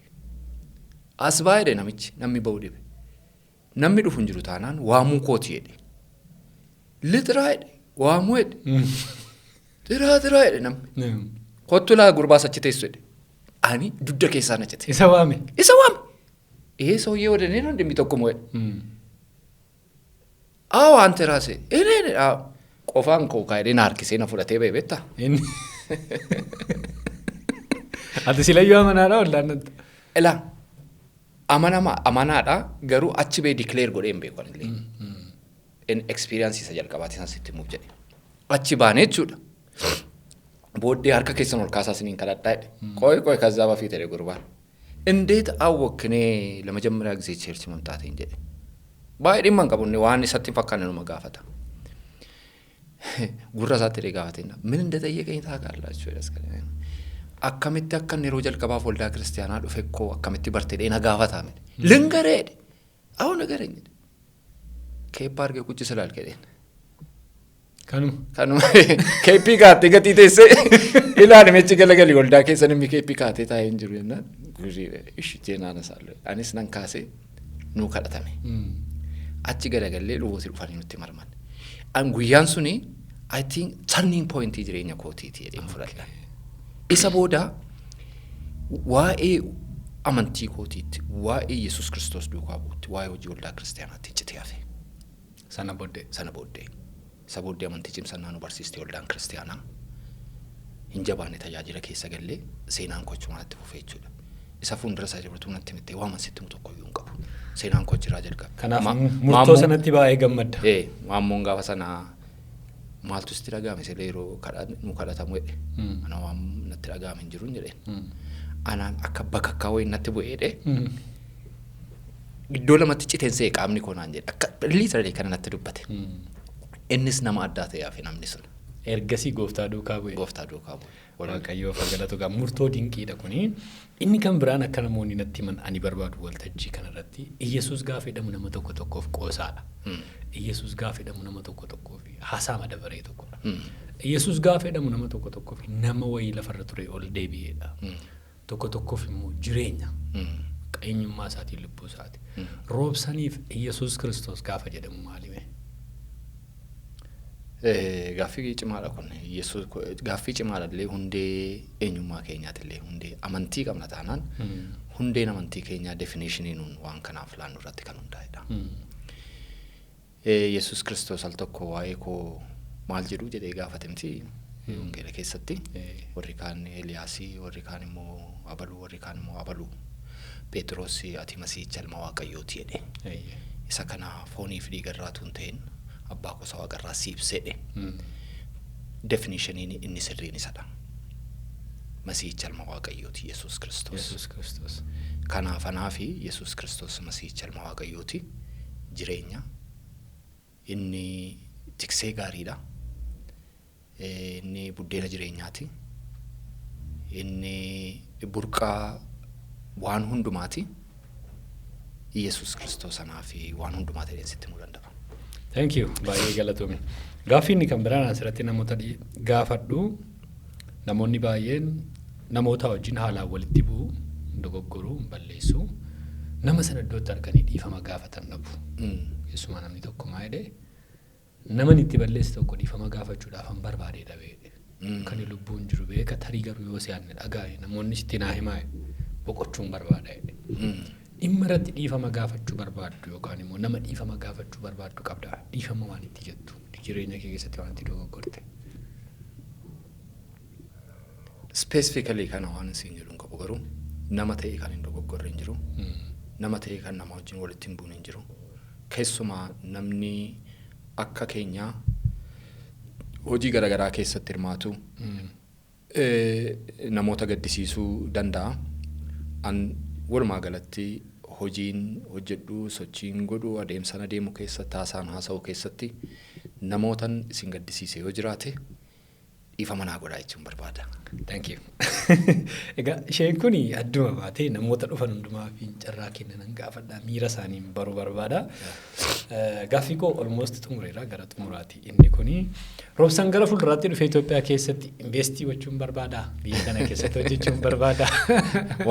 As ba'aa jedhe namichi, namni ba'uu dhibe. Namni dhufu hin jiru taanaan waamuu kooti jedhe. Lixiraa jedhe, waamuu jedhe. Xiraa xiraa jedhe namni. Kottu laa gurbaas achi teessu jedhe. Ani dugda keessaa na cite. Isa waame. Isa waame. Ee, ሰውዬ ወደ እኔ ነው እንደሚጠቁመው jedhe. አዎ አንተ ራስህ እኔ qofaan koo kaa'ee na harkisee na fudhatee ba'e beektaa? Inni. Ati silayyuu amanaadha wallaan natti. Ilaa, amanama amanaadha, garuu achi ba'ee declare godhee hin beeku anillee. In experience isa jalqabaati isaan sitti himuuf jedhe. Achi baanee jechuudha. Booddee harka keessan ol kaasaa isiniin kadhadhaa jedhe. ቆይ ቆይ ከዛ በፊት jedhe gurbaan. እንዴት አወክ እኔ ለመጀመሪያ ጊዜ church መምጣቴን jedhe. Baay'ee dhimma hin qabu, inni waan isatti hin fakkaanne numa gaafata. Gurra isaatti illee gaafateenna. ምን እንደጠየቀኝ ታውቃላችሁ? Akkamitti akka inni yeroo jalqabaaf waldaa kiristaanaa dhufe koo akkamitti barte jedhee na gaafata miti. ልንገርህ jedhe. አዎ ንገረኝ jedhe. ኬፕ አድርገህ ቁጭ ስላልክ jedheen. Kanuma. Kanuma keeppii kaa'attee gatii teessee ilaali mechi galagali waldaa keessa namni keeppii kaa'atee taa'ee hin jiru jennaan gurii ishi jeenaan isaallee anis nan kaasee nuu kadhatame. Achi galagallee lubooti dhufanii nutti marman. An guyyaan suni I think turning point jireenya kootiiti jedheen fudhadha. Isa booda waa'ee amantii kootiitti, waa'ee Yesuus Kiristoos duukaa bu'uutti, waa'ee hojii waldaa kiristaanaatti citee hafe. Sana booddee. Sana booddee. Isa booddee amantii cimsannaa nu barsiiste waldaan kiristaanaa. Hin jabaanne, tajaajila keessa gallee seenaan koo achumaatti fufee jechuudha. Isa fuuldura isaa jirutu natti himattee waan sitti himu tokko iyyuu hin qabu. Seenaan koo jiraa jalqabe. Kanaaf murtoo sanatti baay'ee gammadda. Ee, maammoon gaafa sanaa maaltu sitti dhaga'ame sila yeroo nu kadhatamu jedhe. Ana waan natti dhaga'ame hin jiru hin jedheen. Anaan akka bakakkaa wayii natti bu'ee jedhe. Iddoo lamatti citeen se'e qaamni koo naan jedhe, akka literally kana natti dubbate. Innis nama addaa ta'e hafe namni sun. Ergasii gooftaa duukaa bu'e. Gooftaa duukaa bu'e. Waaqayyoof haa galatu gaa, murtoo dinqiidha kuni. Inni kan biraan akka namoonni natti himan ani barbaadu waltajjii kanarratti, Iyyasuus gaafa jedhamu nama tokko tokkoof qoosaadha. Iyyasuus gaafa jedhamu nama tokko tokkoof haasaa madabaree tokkodha. Iyyasuus gaafa jedhamu nama tokko tokkoof nama wayii lafarra ture ol deebi'eedha. Tokko tokkoof immoo jireenya. Eenyummaa isaatiin, lubbuu isaati. Roobsaniif Iyyasuus Kiristoos gaafa jedhamu maalime? Gaaffii cimaadha kun. Yesuus gaaffii cimaadha illee, hundee eenyummaa keenyaati illee, hundee amantii qabna taanaan hundeen amantii keenyaa definition nuun waan kanaaf laannu irratti kan hundaa'edha. Yesuus Kiristoos al tokko waa'ee koo maal jedhu jedhee gaafate miti wangeela keessatti. Warri kaan Eeliyaasii, warri kaan immoo abaluu, warri kaan immoo abaluu. Phexros ati Masiicha ilma Waaqayyooti jedhe. Isa kana foonii fi dhiigarraatu hin ta'in abbaa gosa waaqarraa siif sedhe. Definitioniin inni sirriin isadha. Masiicha ilma Waaqayyooti Yesuus Kiristoos. Yesuus Kiristoos. Kanaaf anaa fi Yesuus Kiristoos Masiicha ilma Waaqayyooti. Jireenya. Inni tiksee gaariidha. Inni buddeena jireenyaati. Inni burqaa waan hundumaati. Yesuus Kiristoos anaa fi waan hundumaa ta'een sitti himuu danda'a. Thank you. Baay'ee galatoomi. Gaaffii inni kan biraan asirratti namoota gaafadhu, namoonni baay'een namoota wajjin haalaan walitti bu'u, dogoggoruu, balleessuu, nama sana iddootti arganii dhiifama gaafatan dhabu. Keessumaa namni tokko maa jedhee, nama itti balleesse tokko dhiifama gaafachuudhaaf han barbaadee dhabee, kan lubbuun jiru beeka, tarii garuu yoo si'aanne dhagaa'e namoonni sitti naa himaa boqochuun barbaada jedhe. Dhimma irratti dhiifama gaafachuu barbaaddu yookaan immoo nama dhiifama gaafachuu barbaaddu qabda. Dhiifama waan itti jettu jireenya kee keessatti waan itti dogoggorte. Specifically kana waan isin jedhu hin qabu, garuu nama ta'e kan hin dogoggorre hin jiru. Nama ta'e kan nama wajjin walitti hin buune hin jiru. Keessumaa namni akka keenyaa hojii garaagaraa keessatti hirmaatu namoota gaddisiisuu danda'a. An walumaa galatti hojiin hojjedhu, sochiin godhu, adeemsan adeemu keessatti, haasaan haasa'u keessatti namootan isin gaddisiise yoo jiraate dhiifama naa godhaa jechuun barbaada. Thank you. Egaa isheen kun adduma baatee namoota dhufan hundumaa fi carraa kennan gaafadha. Miira isaanii baruu barbaada. Gaaffii koo almost xumureera, gara xumuraati. Inni kuni Roobsan gara fuulduraatti dhufee Itoophiyaa keessatti invest gochuun barbaada. Biyya kana keessatti hojjechuun barbaada.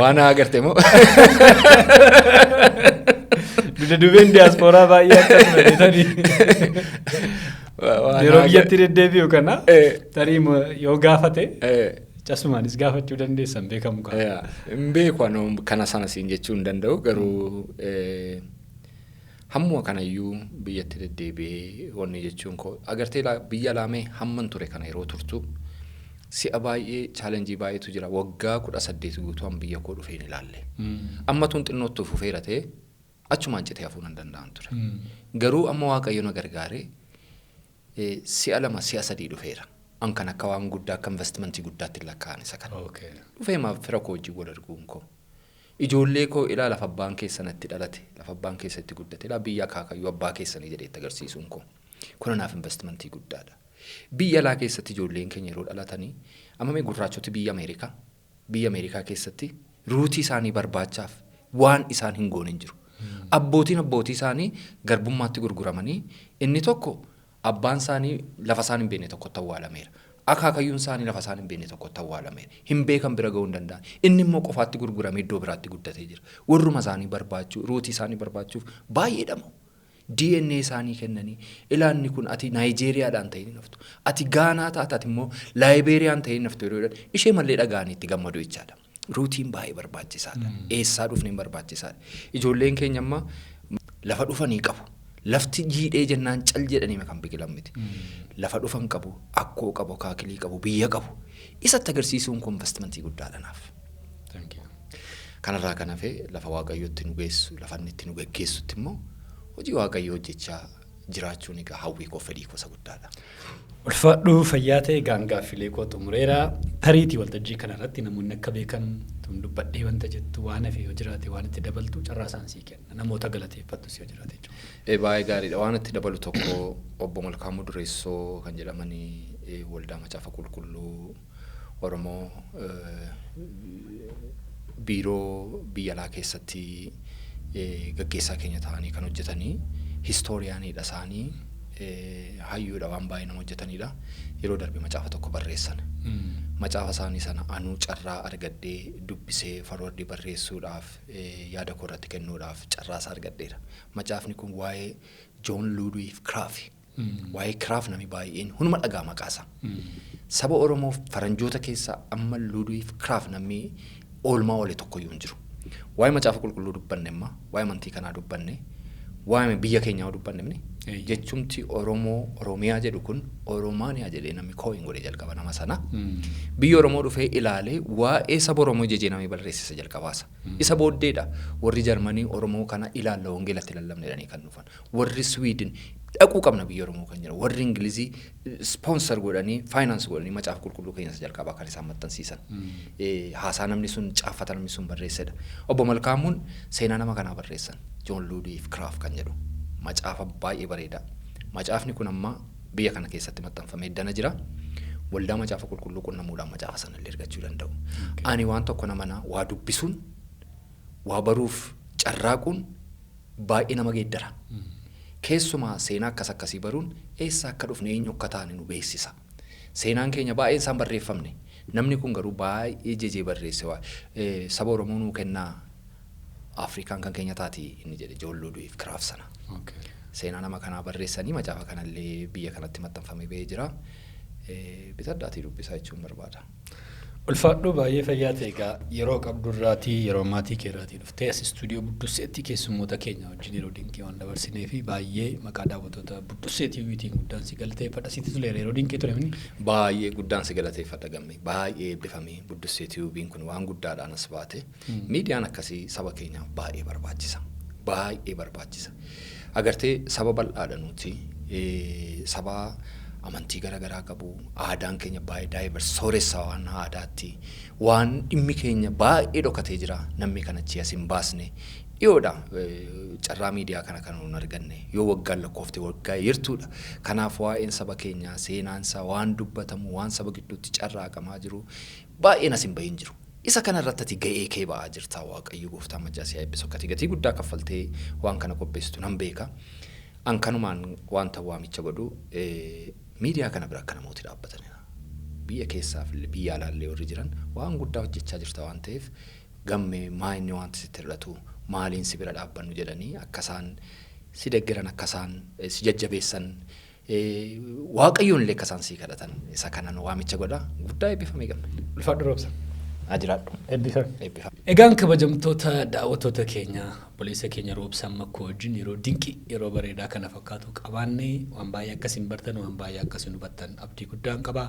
Waan agarte moo? Dugda duubeen diyaaspooraa baay'ee akkasuma jedhanii. Yeroo biyyatti deddeebi'u kana tarii yoo gaafate casumaanis gaafachuu dandeessan beekamu qaba. Hin beeku, kana sana siin jechuu hin danda'u, garuu Hammuma kanayyuu biyyatti deddeebi'ee wanni jechuun koo agartee biyya laamee hamman ture kana yeroo turtu si'a baay'ee challenge baay'eetu jira. Waggaa 18 guutuu an biyya koo dhufee hin ilaalle. Amma tun xinnootti fufeera ta'e achumaan citee hafuu nan danda'an ture. Garuu amma Waaqayyo na gargaaree si'a lama si'a sadii dhufeera. An kan akka waan guddaa akka investmentii guddaatti lakkaa'an isa kana. Dhufee maaf fira koo wajjin wal arguun koo. Ijoollee koo ilaa lafa abbaan keessan itti dhalate, lafa abbaan keessa itti guddate, ilaa biyya akaakayyuu abbaa keessanii jedhee itti agarsiisuun koo. Kun anaaf investmentii guddaadha. Biyya alaa keessatti ijoolleen keenya yeroo dhalatanii amma mee gurraachoti biyya Ameerikaa keessatti rootii isaanii barbaachaaf waan isaan hin goone hin jiru. Abbootiin abbootii isaanii garbummaatti gurguramanii inni tokko abbaan isaanii lafa isaan hin beekne tokkotti awwaalameera. Akaakayyuun isaanii lafa isaan hin beekne tokkotti awwaalameera. Hin beekan, bira ga'uu hin danda'an. Inni immoo qofaatti gurguramee iddoo biraatti guddatee jira. Warruma isaanii barbaachuu, rootii isaanii barbaachuuf baay'ee dhamu. DNA isaanii kennanii ilaanni kun ati Naayijeeriyaadhaan ta'in hin haftu. Ati Gaanaa taate, ati immoo Laayibeeriyaan ta'in hin haftu yeroo jedhan ishee mallee dhaga'anii itti gammadu jechaadha. Rootiin baay'ee barbaachisaadha. Eessaa dhufneen barbaachisaadha. Ijoolleen keenya amma lafa dhufanii qabu. Lafti jiidhee jennaan cal jedhanii kan biqilan miti. Lafa dhufan qabu, akkoo qabu, akaakilii qabu, biyya qabu. Isatti agarsiisuun kun investmentii guddaadha naaf. Kanarraa kan hafe lafa Waaqayyootti nu geessu, lafa inni itti nu geggeessutti immoo hojii Waaqayyoo hojjechaa jiraachuun egaa hawwii koo, fedhii koo isa guddaadha. Ulfaadhuu, fayyaa ta'e. Gaangaaffilee koo xumureera. Tariitii waltajjii kanarratti namoonni akka beekan tun dubbadhee wanta jettu waan hafe yoo jiraate, waan itti dabaltu carraa isaan sii kenna. Namoota galateeffattus yoo jiraate jechuudha. Baay'ee gaariidha. Waan itti dabalu tokko obbo Malkaamuu Dureessoo kan jedhamanii Waldaa Macaafa Qulqulluu Oromoo biiroo biyya alaa keessatti gaggeessaa keenya ta'anii kan hojjetanii historianiidha isaanii, hayyuudha, waan baay'ee nama hojjetanidha. Yeroo darbe macaafa tokko barreessan. Macaafa isaanii sana anuu carraa argadhee dubbisee forewordii barreessuudhaaf, yaada koo irratti kennuudhaaf carraa isaa argadheera. Macaafni kun waa'ee Joon Luudwiif Kiraafi. Waa'ee Kiraaf namni baay'een hunuma dhagaa maqaasaa. Saba Oromoof faranjoota keessaa amma Luudwiif Kiraaf namni oolmaa oole tokkoyyuu hin jiru. Waa'ee Macaafa Qulqulluu dubbanne amma, waa'ee amantii kanaa dubbanne, waa'ee biyya keenyaa dubbanne mini. Jechumti Oromoo Oromiyaa jedhu kun Oromaaniyaa jedhee namni koo hin godhe jalqaba nama sana. Biyya Oromoo dhufee ilaalee waa'ee saba Oromoo jejee namni barreessisa jalqabaasa. Isa booddeedha warri Jarmanii Oromoo kana ilaalla wangeelatti lallabne jedhanii kan dhufan. Warri Swiidin dhaquu qabna biyya Oromoo kan jedhan. Warri Ingilizii sponsor godhanii, finance godhanii Macaafa Qulqulluu keenya isa jalqabaa kan isaan maxxansiisan. Haasaa namni sun caaffata namni sun barreessedha. Obbo Malkaamuun seenaa nama kanaa barreessan. Joon Luudiif Kiraaf kan jedhu. Macaafa baay'ee bareedaa. Macaafni kun amma biyya kana keessatti maxxanfamee dana jira. Waldaa Macaafa Qulqulluu qunnamuudhaan macaafa sana illee argachuu danda'u. Ani waan tokko namana, waa dubbisuun, waa baruuf carraaquun baay'ee nama geeddara. Keessumaa seenaa akkas akkasii baruun eessa akka dhufne, eenyu akka taane nu beeksisa. Seenaan keenya baay'een isaan barreeffamne. Namni kun garuu baay'ee jejee barreesse, saba Oromoo nuu kennaa, Afrikaan kan keenya taati inni jedhe Joon Luudwiif Kiraaf sana. Seenaa nama kanaa barreessanii macaafa kanallee biyya kanatti maxxanfamee ba'ee jira. Bitadhaatii dubbisaa jechuun barbaada. Ulfaadhuu, baay'ee fayyaa ta'e. Egaa yeroo qabdurraatii, yeroo maatii keerraatii dhuftee as istuudiyoo Buddusseetti keessummoota keenya wajjin yeroo dinqii waan dabarsinee fi baay'ee maqaa daawwattoota Buddussee TVtiin guddaan si galateeffadha. Sitti toleera yeroo dinqii ture mini? Baay'ee guddaan si galateeffadha, Gamme. Baay'ee eebbifamee. Buddussee TV'n kun waan guddaadhaan as baate. Miidiyaan akkasii saba keenyaaf baay'ee barbaachisa. Baay'ee barbaachisa. Agartee, saba bal'aadha nuti. Saba amantii garaagaraa qabu. Aadaan keenya baay'ee diverse, sooressa waan aadaatti. Waan dhimmi keenya baay'ee dhokatee jira. Namni kan achi as hin baasne. Dhiyoodha carraa miidiyaa kana kan nuun arganne, yoo waggaan lakkoofte waggaa yertuudha. Kanaaf waa'een saba keenyaa, seenaansaa, waan dubbatamu, waan saba gidduutti carraaqamaa jiru baay'een as hin bahin jiru. Isa kana irratti ati ga'ee kee ba'aa jirta. Waaqayyo gooftaan maccaa si eebbisu. Akka ati gatii guddaa kaffaltee waan kana qopheessitu nan beeka. An kanumaan wanta waamicha godhu, miidiyaa kana bira akka namooti dhaabbatanidha. Biyya keessaaf illee biyya alaallee warri jiran waan guddaa hojjechaa jirta waan ta'eef, Gammee, maa inni wanti sitti hir'atu, maaliin si bira dhaabbannu jedhanii akka isaan si deggeran, akka isaan si jajjabeessan, Waaqayyoon illee akka isaan sii kadhatan isa kanan waamicha godha. Guddaa eebbifamee, Gamme. Ulfaadhu, Roobsa. Haa jiraadhu. Eebbifame. Eebbifame. Egaan kabajamtoota daawwattoota keenya Obboleessa keenya Roobsaan Makkoo wajjin yeroo dinqii, yeroo bareedaa kana fakkaatu qabaannee, waan baay'ee akkasiin bartan, waan baay'ee akkasiin hubattan abdii guddaan qaba.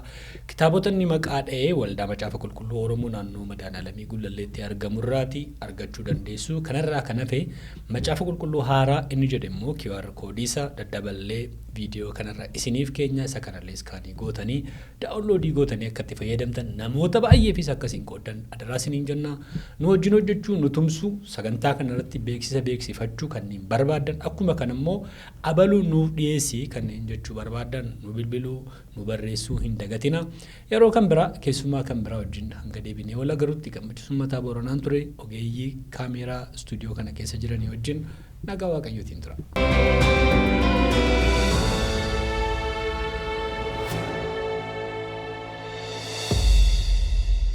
Kitaabota inni maqaa dha'ee Waldaa Macaafa Qulqulluu Oromoo naannoo Madaalamii Gullalleetti argamurraati argachuu dandeessu. Kanarraa kan hafe Macaafa Qulqulluu haaraa inni jedhe immoo QR koodii isaa daddaballee viidiyoo kanarra isiniif keenya. Isa kanallee iskaanii gootanii, download gootanii akka itti fayyadamtan, namoota baay'eefis akkasiin qooddan adaraa isiniin jenna. Nu wajjin hojjechuu, nu tumsuu, sagantaa kanarratti beeksisa beeksifachuu kanneen barbaaddan, akkuma kan immoo abaluu nuuf dhiyeessii kanneen jechuu barbaaddan, nu bilbiluu, nu barreessuu hin dagatina. Yeroo kan biraa keessumaa kan biraa wajjin hanga deebinee wal agarutti, Gammachiisuun Mataa Booranaan ture ogeeyyii kaameeraa istuudiyoo kana keessa jiranii wajjin nagaa Waaqayyootiin tura.